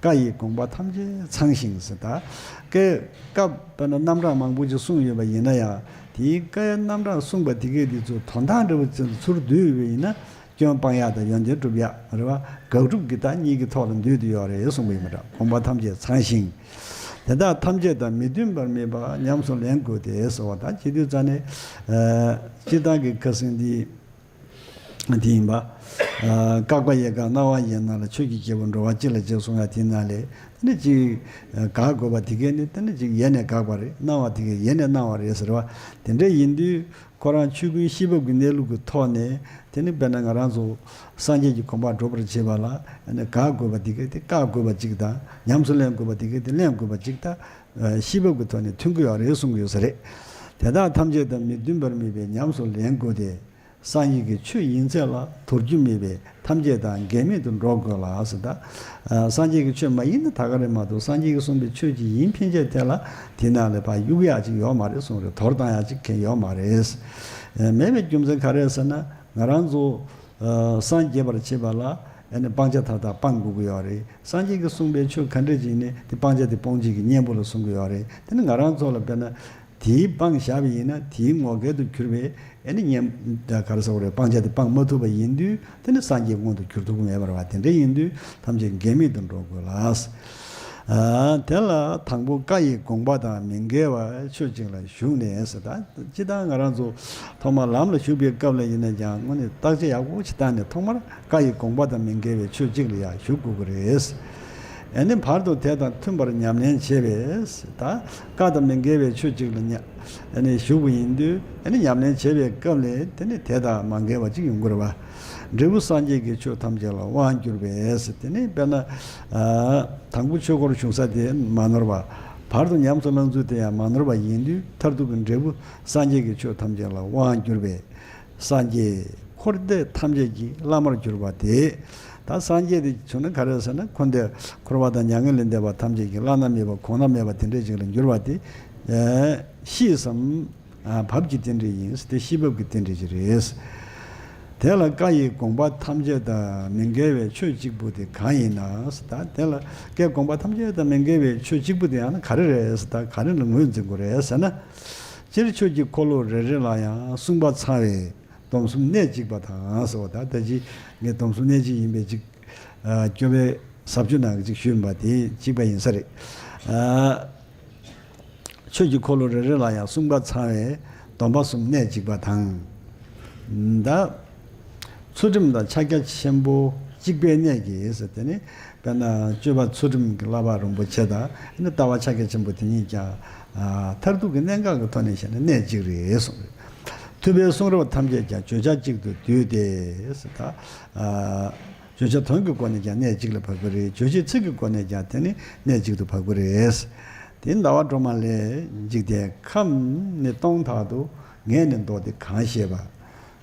བཀའ་ཡི་དགོངས་པ་ཐམས་ཅད་ཚང་ཞིང་ཟེར། ད་བཀའ་བཀའ་དཔེར་ན་རྣམ་གྲངས་མང་པོ་ཅིག་གསུངས་ཡོད་པ་ཡིན་ན་ཡང་དེའི་བཀའི་རྣམ་གྲངས་གསུངས་པ་དེ་གའི་དེ་ཚོ་དོན་དག་འདྲ་བོ་ཅིག་ཚུར་བསྡུས་ཡོད་པ་ཡིན་ན། སྐྱོན་སྤང་ཡག་དང་ཡོན་ཏན་སྒྲུབ་ཡག་རེད་བ། དགག་སྒྲུབ་ཀྱི་ད་གཉིས་ཀྱི་ཐོག་ལ་འདུས་ཏེ་ཡོད་རེད་གསུངས་པ་ཡིན་པ་འདྲ། དགོངས་པ་ཐམས་ཅད་ཚང་ཞིང་། དེ་དག་ཐམས་ཅད་དང་མི་མཐུན་པར་དམིགས་པ་ཉམས་སུ་ལེན་དགོས་ཏེ་ཟེར་བ་དང་། བྱེད་དུས་རྩ་ནས་སྤྱིར་བཏང་གི་ཁ་སང་འདི་དེ་ཡིན་པ། བཀག་པ་ཡི་ག་རྣ་བ་ཡི་ནང་ལ་ཆོས་ཀྱི་རྒྱལ་པོ་འགྲོ་བ་སྤྱི་ལ་གཅིག་གསུང་ཡག་དེ་ནང་ལས་དེ་ནི་གཅིག་དགག་དགོས་པ་དེ་གས་ནི་དེ་ནི་གཅིག་ཡེ་ནས་དགག་པ་རེད། གནང་བ་དེ་གས་ཡེ་ནས་གནང་བ་རེད་ཟེར་བ་དེ་འདྲ་ཡིན་དུས། ཁོ་རང་ཆོས་ཀུན་ཤེས་བབ་ཀྱི་གནས་ལུགས་ཀྱི་ཐོག་ནས་དེ་ནི་དཔེར་ན་ང་རང་ཚོ་སངས་རྒྱས་ཀྱི་གོ་འཕང་སྒྲུབ་པར་བྱེད་པ་ལ་ཨ་ནི་དགག་དགོས་པ་དེ་གས་དེ་བཀག་དགོས་པ་གཅིག་དང་། ཉམས་སུ་ལེན་དགོས་པ་དེ་གས་དེ་ལེན་དགོས་པ་གཅིག་དང་། ཤེས་བབ་ཀྱི་ཐོག་ནས་མཐུན་གྱི་ཡོད་རེད་གསུང་གི་ཡོད་ས་རེད། དེ་དག་ཐམས་ཅད་དང་མི་མཐུན་པར་དམིགས་པས་ཉམས་སུ་ལེན་དགོས་ཏེ། སངས་རྒྱས་ཀྱི་ཆོས་ཡིན་ཚད་ལ་དོར་རྒྱུ་མེད་པས་ཐམས་ཅད་དང་འགལ་མེད་དུ་འགྲོ་དགོས་ལ་ཟེར། ད་སངས་རྒྱས་ཀྱི་ཆོས་མ་ཡིན་ན་ད་ག་རེ་མ་གཏོགས། སངས་རྒྱས་ཀྱིས་གསུངས་པའི་ཆོས་ཅིག་ཡིན་ཕན་ཆད་དེ་ལ་དེ་ནང་ལ་ཕར་གཡུག་ཡག་ཅིག་ཡོད་མ་རེད་གསུངས་རེད། དོར་བཏང་ཡག་ཅིག་གང་ཡོད་མ་རེད། མེད་པའི་རྒྱུ་མཚན་ག་རེ་ཟེར་ན། ང་རང་ཚོ་སངས་རྒྱས་པར་བྱེད་པ་ལ་ཨ་ནི་སྤང་བྱ་མཐའ་དག་སྤང་དགོས་ཀྱི་ཡོད་རེད། སངས་རྒྱས་ཀྱིས་གསུངས་པའི་ཆོས་ག་འདྲ་ཅིག་ནི་དེ་སྤང་བྱ་དེ་སྤོང་བྱེད་ཀྱི་གཉེན་པོ་ལ་གསུང་གི་ཡོད་རེད། དེ་ནི་ང་རང་ཚོ་ལ་དཔེར་ན། དེའི་སྤང་བཞག་པ་ཡིན་ན་དེའི་ངོ་སྐལ་དུ་གྱུར་པའི་ཨ་ནི་གཉེན། ག་རེ་ཟེར་དགོས་རེད། སྤང་བྱ་དེ་སྤང་མ་ཐུབ་པ་ཡིན་དུས་དེ་ནི་སངས་རྒྱས་མངོན་དུ་གྱུར་ཐུབ་ཀྱི་མེད་པ་རེད་བ། དེ་འདྲ་ཡིན་དུས་ཐམས་ཅད་འགལ་མེད་དུ་འགྲོ་དགོས་ལ། ཨ། དེ་ལ་དང་པོ་བཀའ་ཡི་དགོངས་པ་དང་མི་འགལ་བའི་ཆོས་གཅིག་ལ་ཞུགས་ནས་ཟེར། ད་སྤྱིར་བཏང་ང་རང་ཚོ་ཐོག་མར་ལམ་ལ་ཞུགས་པའི་སྐབས་ལ་ཡིན་ན་ཀྱང་དངོས་གནས་བརྟག་དཔྱད་ཡག་པོ་ཞིག་བཏང་ནས་ཐོག་མར་བཀའ་ཡི་དགོངས་པ་དང་མི་འགལ་བའི་ཆོས་གཅིག་ལ་ཡང་ཞུགས་དགོས་ཀྱི་རེད། ཨ་ནི་བར་དུ་དེ་དང་མཐུན་པར་ཉམས་ལེན་བྱས་པས། ད་བཀའ་དང་མི་འགལ་བའི་ཆོས་གཅིག་ལ་ཉ་ཨ་ནི་ཞུགས་པ་ཡིན་དུས་ཨ་ནི་ཉམས་ལེན་བྱེད་པའི་སྐབས་ལ་དེ་ནི་དེ་དང་མ་འགལ་བ་ཅིག་ཡོང་གི་རེད་བ། འབྲས་བུ་སངས་རྒྱས་ཀྱི་ཆོས་ཐམས་ཅད་ལ་དབང་བསྒྱུར་བས། དེ་ནི་དཔེར་ན། ཨ། དང་པོ་ཆོས་འཁོར་བཞུགས་ས་དེ་མ་ནོར་བ། བར་དུ་ཉམས་སུ་བླང་ཚུལ་དེ་ཡང་མ་ནོར་བ་ཡིན་དུས་མཐར་ཐུག་གི་འབྲས་བུ་སངས་རྒྱས་ཀྱི་ཆོས་ཐམས་ཅད་ལ་དབང་བསྒྱུར་བས། སངས་རྒྱས་འཁོར་འདས་ཐམས་ཅད་ཀྱི་བླ་མར་གྱུར་པ་དེ། ད་སངས་རྒྱས་དེ་བྱུང་ན་ག་རེ་ཟེར་ན། འཁོར་འདས་འཁོར་བ་དང་མྱ་ངན་ལས་འདས་པ་ཐམས་ཅད་ཀྱི་བླ་ན་མེད་པ་གོང་ན་མེད་པ་དེ་འདྲས་ཅིག་ལ་འགྱུར་བ་དེ། ཨ། ཤེས་སམ། ཨ། བབ་ཀྱི་རྟེན་འབྲེལ་ཡིན། དེ་ཤེས་བབ་ཀྱི་རྟེན་འབྲེལ་ཅིག་རེད། དེ་ལ་བཀའ་ཡི་དགོངས་པ་ཐམས་ཅད་དང་མི་འགལ་བའི་ཆོས་གཅིག་པུ་དེ་གང་ཡིན་ན། ད་དེ་ལ་བཀའི་དགོངས་པ་ཐམས་ཅད་དང་མི་འགལ་བའི་ཆོས་གཅིག་པུ་དེ་ཡང་ན་ག་རེ་རེད་ཟེར། ད་ག་རེ་ལ་ངོས་འཛིན་དགོས་རེད་ཟེར་ན། སྤྱིར་ཆོས་ཀྱི་འཁོར་ལོ་རེ་རེ་ལ་ཡང་གསུངས་པ་ཚང་བའི་སྡོམ་གསུམ་གནད་གཅིག་པ་དང་ཟེར་བ། ད་ད་ཅི་ངས་སྡོམ་གསུམ་གནད་གཅིག་ཡིན་པའི་ཅིག་ཨ། སྐྱོ་བའི་ཟབ་ཆོས་ནང་གི་ཅིག་ཞུས་པ་དེ་གཅིག་པ་ཡིན་ས་རེད། ཨ། ཆོས་ཀྱི་འཁོར་ལོ་རེ་རེ་ལ་ཡང་གསུངས་པ་ཚང་བའི་སྡོམ་པ་གསུམ་གནད་གཅིག་པ་དང་། ད་ཚུལ་ཁྲིམས་དང་ཕྱག་རྒྱ་ཆེན་པོ་གཅིག་པའི་གནད་ཀྱིས་ཟེར། དེ་ནི་དཔེར་ན་སྤྱོད་པ་ཚུལ་ཁྲིམས་ཀྱི་བསླབ་པ་རིན་པོ་ཆེ་དང་། ཨ་ནི་ལྟ་བ་ཕྱག་རྒྱ་ཆེན་པོ་དེ་གཉིས་ཀྱང་། ཨ། མཐར་ཐུག་གི་གནད་འགག་གི་ཐོག་ནས་བཤད་ན་གནད་གཅིག་རེད་གསུངས་རེད། ཐུབ་པའི་གསུང་རབ་ཐམས་ཅད་ཀྱང་བརྗོད་བྱ་གཅིག་ཏུ་བསྡུས་ཏེ་ཟེར། ད། ཨ། བརྗོད་བྱ་དོན་གྱི་སྒོ་ནས་ཀྱང་གནད་གཅིག་ལ་བབ་ཀྱི་རེད། རྗོད་བྱེད་ཚིག་གི་སྒོ་ནས་ཀྱང་དེ་ནི་གནད་གཅིག་ཏུ་བབ་ཀྱི་རེད། དེ་ཟླ་བ་སྒྲོལ་མ་ལས། འཇིག་རྟེན་ཁམས་ནི་སྟོང་དག་ཏུ། ངས་ནི་མདོ་སྡེ་གང་ཤེས་པ།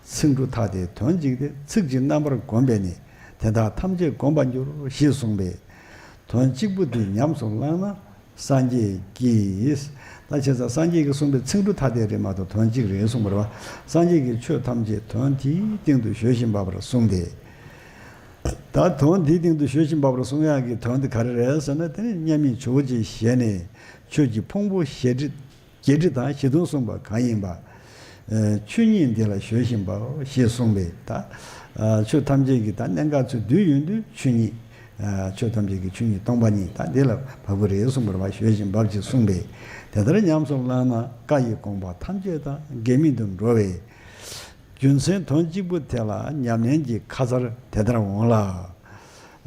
ཚིག་འབྲུ་ཐ་དད་དོན་གཅིག་སྟེ། ཚིག་གཅིག་རྣམ་པར་བསྒོམས་པས་ནི། དེ་དག་ཐམས་ཅད་བསྒོམ་པར་འགྱུར། ཞེས་གསུངས་པས། དོན་གཅིག་པུ་འདི་ཉམས་སུ་བླངས་ན། སངས་རྒྱས་ཀྱིས། ད་བྱས་ཙང་སངས་རྒྱས་ཀྱིས་གསུངས་པའི་ཚིག་འབྲུ་ཐ་དད་རེད་མ་གཏོགས་དོན་གཅིག་རེད་གསུངས་པ་རེད་བ། སངས་རྒྱས་ཀྱིས་ཆོས་ཐམས་ཅད་དོན་དེའི་སྟེང་དུ་གཞོལ་བཞིན་པ་པར་གསུངས་ཏེ། ད་དོན་དེའི་སྟེང་དུ་གཞོལ་བཞིན་པ་པར་གསུང་ཡག་གི་དོན་དེ་ག་རེ་རེད་ཟེར་ན། དེ་ནི་མཉམ་ཉིད་ཇོ་བོ་རྗེ་ཞལ་ནས་ཆོས་ཀྱི་ཕུང་པོ་བརྒྱད་ཁྲི་བརྒྱད་ཁྲི་དང་བཞི་སྟོང་གསུངས་པ་གང་ཡིན་པ། ཨ། ཆོས་ཉིད་འདི་ལ་གཞོལ་བཞིན་པའོ། ཞེས་གསུངས་པས། ད། ཨ། ཆོས་ཐམས་ཅད་ཀྱི་ད་གནད་འགག་ཚུར་བསྡུས་ཡོང་དུས་ཆོས་ཉིད། ཆོས་ཐམས་ཅད་ཀྱི་ཆོས་ཉིད་སྟོང་པ་ཉིད་ད་འདི་ལ་བབ་ཀྱི་རེད་གསུངས་པ་རེད་བ། ཞོལ་ཞིང་འབབ་ཅིང་གསུངས་པས། དེ་ལྟར་ཉམས་སུ་བླངས་ན་བཀའ་ཡི་དགོངས་པ་ཐམས་ཅད་དང་འགལ་མེད་དུ་འགྲོ་བས། རྒྱུ་མཚན་དོན་གཅིག་པུ་དེ་ལ་ཉམས་ལེན་གྱི་ཁ་མཚར་དེ་ལྟར་འོང་ལ།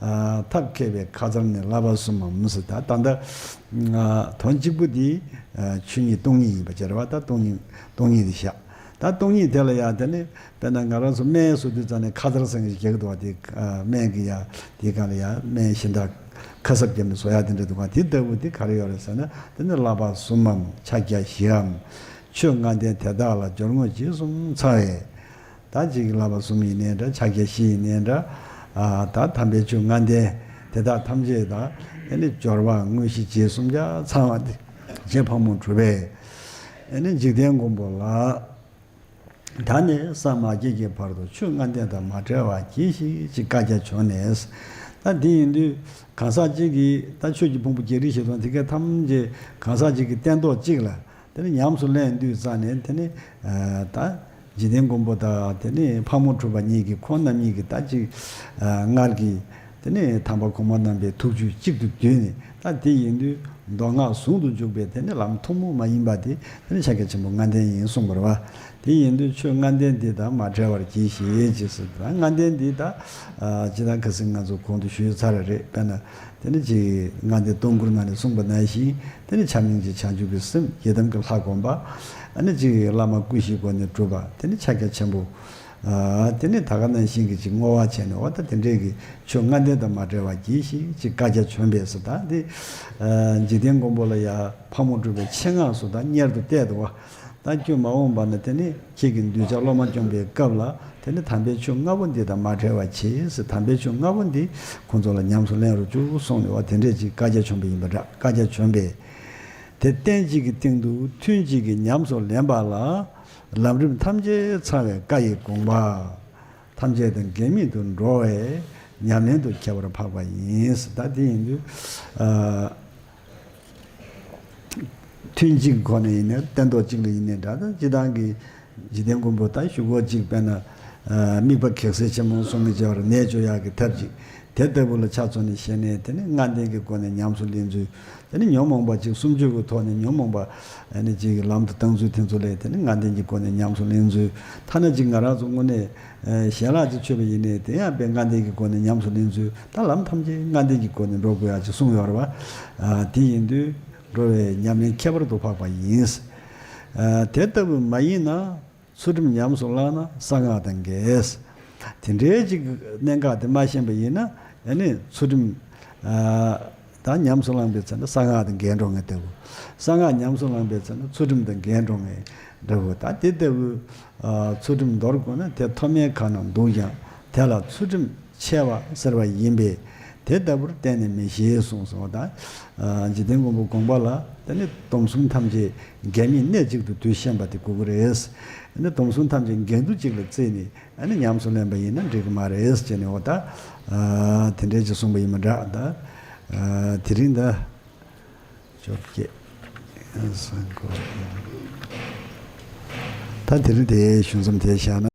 ཨ། ཐབས་མཁས་པའི་ཁ་མཚར་ནི་བསླབ་པ་གསུམ་མམ་ཟེར། ད་ད་ལྟ་ཨ་དོན་གཅིག་པུ་འདི་ཨ་ཆོས་ཉིད་སྟོང་ཉིད་ཡིན་པ་བྱས་རེད་བ། ད་སྟོང་ཉིད་སྟོང་ཉིད་དེ་བཞག་ད་སྟོང་ཉིད་དེ་ལ་ཡང་དེ་ནི་དཔེར་ན་ང་རང་ཚོ་སྨན་བཟོ་དུས་ཙང་ནས་ཁ་མཚར་ཟེར་མཁན་ཞིག་རྒྱག་གི་འདུག་བ། དེ་ཨ་སྨན་གྱི་ཡང་དེའི་སྒང་ལ་ཡང་སྨན་གཞན་དག་ཁ་གསབ་བརྒྱབ་ནས་བཟོ་ཡག་དེ་འདྲ་འདུག་ག་དེ་ལྟ་བུ་དེ་ག་རེ་ཡོད་རེད་ཟེར་ན། དེ་ནི་བསླབ་པ་གསུམ་མམ་ཕྱག་རྒྱ་བཞིའམ། ཆོས་ལྔ་ལྡན་དེ་དག་ལ་སྦྱོར་དངོས་རྗེས་གསུམ་ཚང་བས། ད་ཅིག་བསླབ་པ་གསུམ་ཡིན་ནའི་འདྲ། ཕྱག་རྒྱ་བཞི་ཡིན་ནའི་འདྲ། ཨ་ད་དམ་པའི་ཆོས་ལྔ་ལྡན་དེ་དག་ཐམས་ཅད་དང་། ཨ་ནི་སྦྱོར་བ་དངོས་གཞི་རྗེས་གསུམ་ཆ་ཚང་བ་དེ་རྗེ་ཕག་མོ་གྲུ་པས། ཨ་ནི་འཇིག་རྟེན་མགོན་པོ་ལ། ད་ནི་ས་མ་རྒྱས་ཀྱི་བར་དུ་ཆོས་ལྔ་ལྡན་དང་མ་བྲལ་བར་གྱིས་ཤིག་ཅེས་བཀའ་རྒྱ་བྱོན་ནས། ད་འདི་ཡིན་དུས་གང་ཟག་གཅིག་གིས་ད་ཆོས་ཀྱི་ཕུང་པོ་བརྒྱད་ཁྲི་བཞི་སྟོང་དེ་གའི་ཐམས་ཅད་གང་ཟག་གཅིག་གིས་སྟན་ཐོག་གཅིག་ལ་དེ་ནི་ཉམས་སུ་ལེན་དུས་ཙང་ནས། དེ་ནི་ཨ་ད་འཇིག་རྟེན་མགོན་པོ་དང་དེ་ནི་ཕག་མོ་གྲུ་པ་གཉིས་ཀྱིས་ཁོང་རྣམ་གཉིས་ཀྱིས་ད་ཅིག་ཨ་སྔར་གྱི་དེ་ནས་དམ་པ་གོང་མ་རྣམ་པའི་ཐུགས་རྒྱུད་གཅིག་ཏུ་བསྡུས་ནས། ད་དེ་ཡིན་དུས་མདོ་སྔགས་ཟུང་དུ་འཇུག་པའི་དེ་ནས་ལམ་ཐུན་མོང་མ་ཡིན་པ་དེ་དེ་ནས་ཕྱག་རྒྱ་ཆེན་པོ་ལྔ་ལྡན་ཡིན་གསུངས་པ་རེད་བ། དེ་ཡིན་དུས་ཆོས་ལྔ་ལྡན་འདི་དང་མ་བྲལ་བར་གྱིས་ཤིག་ཅེས་ཟེར། ད་ལྔ་ལྡན་འདི་ད་ཨ་ཇི་ལྟར་ཁ་སང་ང་ཚོ་གོང་དུ་ཞུས་ཚར་བ་རེད། དཔེར་ན་དེ་ནི་ཅིག་ལྔ་ལྡན་སྟོང་སྐུར་ནང་ནས་གསུངས་པ་ནང་བཞིན། དེ་ནི་ཆ་མིང་གཅིག་བྱང་ཆུབ་ཀྱི་སེམས། ཡི་དམ་གྱི་ལྷ་བསྒོམ་པ། ཨ་ནི་ཅིག་བླ་མ་སྐུ་བཞིའི་སྒོ་ནས་སྒྲུབ་པ། དེ་ནི་ཕྱག་རྒྱ་ཆེན་པོ། ཨ་དེ་ནི་ད་ག་ནང་བཞིན་གྱི་ཅིག་བསྔོ་བ་བྱས་ནས། འོ་ད་དེ་འདྲས་ཀྱི་ཆོས་ལྔ་ལྡན་དང་མ་བྲལ་བར་གྱིས་ཤིག་ཅེས་བཀའ་རྒྱ་བྱོན་པས་ཟེར། ད་འདི་ཨ་འཇིག་རྟེན་མགོན་པོ་ལ་ཡ་ཕག་མོ་གྲུ་པའི་ཆེད་མངགས་སུ་ད་གཉེར་དུ་གཏད་འདུག་བ། ད་ཁྱོད་མ་འོངས་པ་ན་དེ་ནི་ཁྱེད་ཀྱི་གདུལ་བྱ་སློབ་མ་སྐྱོང་པའི་སྐབས་ལ་དེ་ནི་དམ་པའི་ཆོས་ལྔ་པོ་འདི་དང་མ་བྲལ་བར་གྱིས་ཟེར། དམ་པའི་ཆོས་ལྔ་པོ་འདི་ཁོང་ཚོ་ལ་ཉམས་སུ་ལེན་རོགས་བྱོས་གསུངས་ནས། འོ་དེ་འདྲས་ཅིག་བཀའ་རྒྱ་བྱོན་པ་ཡིན་པ་འདྲ། བཀའ་རྒྱ་བྱོན་པས། དེ་རྟེན་གཅིག་གི་སྟེང་དུ་ཐུན་གཅིག་གིས་ཉམས་སུ་ལེན་པ་ལ། ལམ་རིམ་ཐམས་ཅད་ཚང་བའི་བཀའ་ཡི་དགོངས་པ་ཐམས་ཅད་དང་འགལ་མེད་དུ་འགྲོ་བས་ཉམས་ལེན་དུ་ཁྱད་པར་འཕགས་པ་ཡིན། ད་དེ་ཡིན་དུས་ཨ་ཐུན་གཅིག་གི་སྒོ་ནས་ཡིན་ནའི། སྟན་ཐོག་གཅིག་ལ་ཡིན་ནའི་འདྲ། ད་སྤྱིར་བཏང་གི་འཇིག་རྟེན་མགོན་པོ་ད་གཞུག་གུ་གཅིག་དཔེར་ན་ཨ་དམིགས་པ་གེགས་སེལ་ཆེན་མོ་གསུང་གི་བྱ་བར་ནད་བཅོས་ཡག་གི་ཐབས་ཅིག་དེ་ལྟ་བུ་ལ་ཆ་མཚོན་ནས་བཤད་ནས། དེ་ནི་ལྔ་ལྡན་གྱི་སྒོ་ནས་ཉམས་སུ་ལེན་ཚུལ། དེ་ནི་ཉོན་མོངས་པ་ཅིག་སུམ་ཅུ་གི་ཐོག་ནས་ཉོན་མོངས་པ་ཨ་ནི་ཅིག་གི་ལམ་དུ་བཏང་ཚུལ། དེ་ཚོ་ལས་དེ་ནི་ལྔ་ལྡན་གྱི་སྒོ་ནས་ཉམས་སུ་ལེན་ཚུལ། ཐ་ན་ཅིག་ང་རང་ཚོ་དངོས་གནས་ཨ་ཞལ་ལག་ཅིག་མཆོད་པ་ཡིན་ནའི་དེ་ཡང་དཔེ་ལྔ་ལྡན་གྱི་སྒོ་ནས་ཉམས་སུ་ལེན་ཚུལ། ད་ལམ་ཐམས་ཅད་ལྔ་ལྡན་གྱི་སྒོ་ནས་འགྲོ་དགོས་ཡག་ཅིག་གསུངས་ཡོད་རེད་བ། ཨ་དེ་ཡིན་དུས་འགྲོ་བའི་ཉམས་ལེན་ཁྱད་པར་དུ་འཕགས་པ་ཡིན། ཨ་དེ་ལྟ་བུ་མ་ཡིན་ན། ཚུལ་ཁྲིམས་ཉམས་སུ་བླངས་ན་གསང་སྔགས་དང་འགལ། དེ་འདྲའི་ཅིག་གནད་འགག་དེ་མ་ཤེས་པ་ཡིན་ན། ཨ་ནི་ཚུལ་ཁྲིམས་ཨ་ད་ཉམས་སུ་བླངས་པའི་ཚེ་ན་གསང་སྔགས་དང་འགལ་འགྲོ་ངེས་ལྟ་བུ། གསང་སྔགས་ཉམས་སུ་བླངས་པའི་ཚེ་ན་ཚུལ་ཁྲིམས་དང་འགལ་འགྲོ་ངེས་འདྲ་བོ། ད་དེ་ལྟ་བུ་ཨ་ཚུལ་ཁྲིམས་འདོར་དགོས་ན་དེ་མཐོ་དམན་གང་ན་འདུག་ཀྱང་དེ་ལ་ཚུལ་ཁྲིམས་ཆེ་བ་ཟེར་བ་ཡིན་པས། དེ་ལྟ་བུར་གཏན་ནས་མི་བཞེད་གསུངས་སོ། ད་ཨ་འཇིག་རྟེན་མགོན་པོ་དགོངས་པ་ལ་དེ་ནི་སྡོམ་གསུམ་ཐམས་ཅད་འགལ་མེད་གནད་གཅིག་ཏུ་དུ་ཤེས་པ་དེ་དགོས་ཀྱི་རེད། དེ་ནི་སྡོམ་གསུམ་ཐམས་ཅད་འགལ་འདུ་གཅིག་ལ་བརྩིས་ནས་ཨ་ནི་ཉམས་སུ་ལེན་པ་ཡིན་ན་འགྲིག་གི་མ་རེད་ཅེས་ནས། འོ་ད་ཨ་དེ་འདྲའི་ཅིག་གསུངས་པ་ཡིན་པ་འདྲ། ད་ཨ་དེ་རིང་ད་བཅོ་བརྒྱད་སང་གོ། ད་དེ་རིང་དེའི་ཞུ་མཚམས་དེ་བཞག་ན།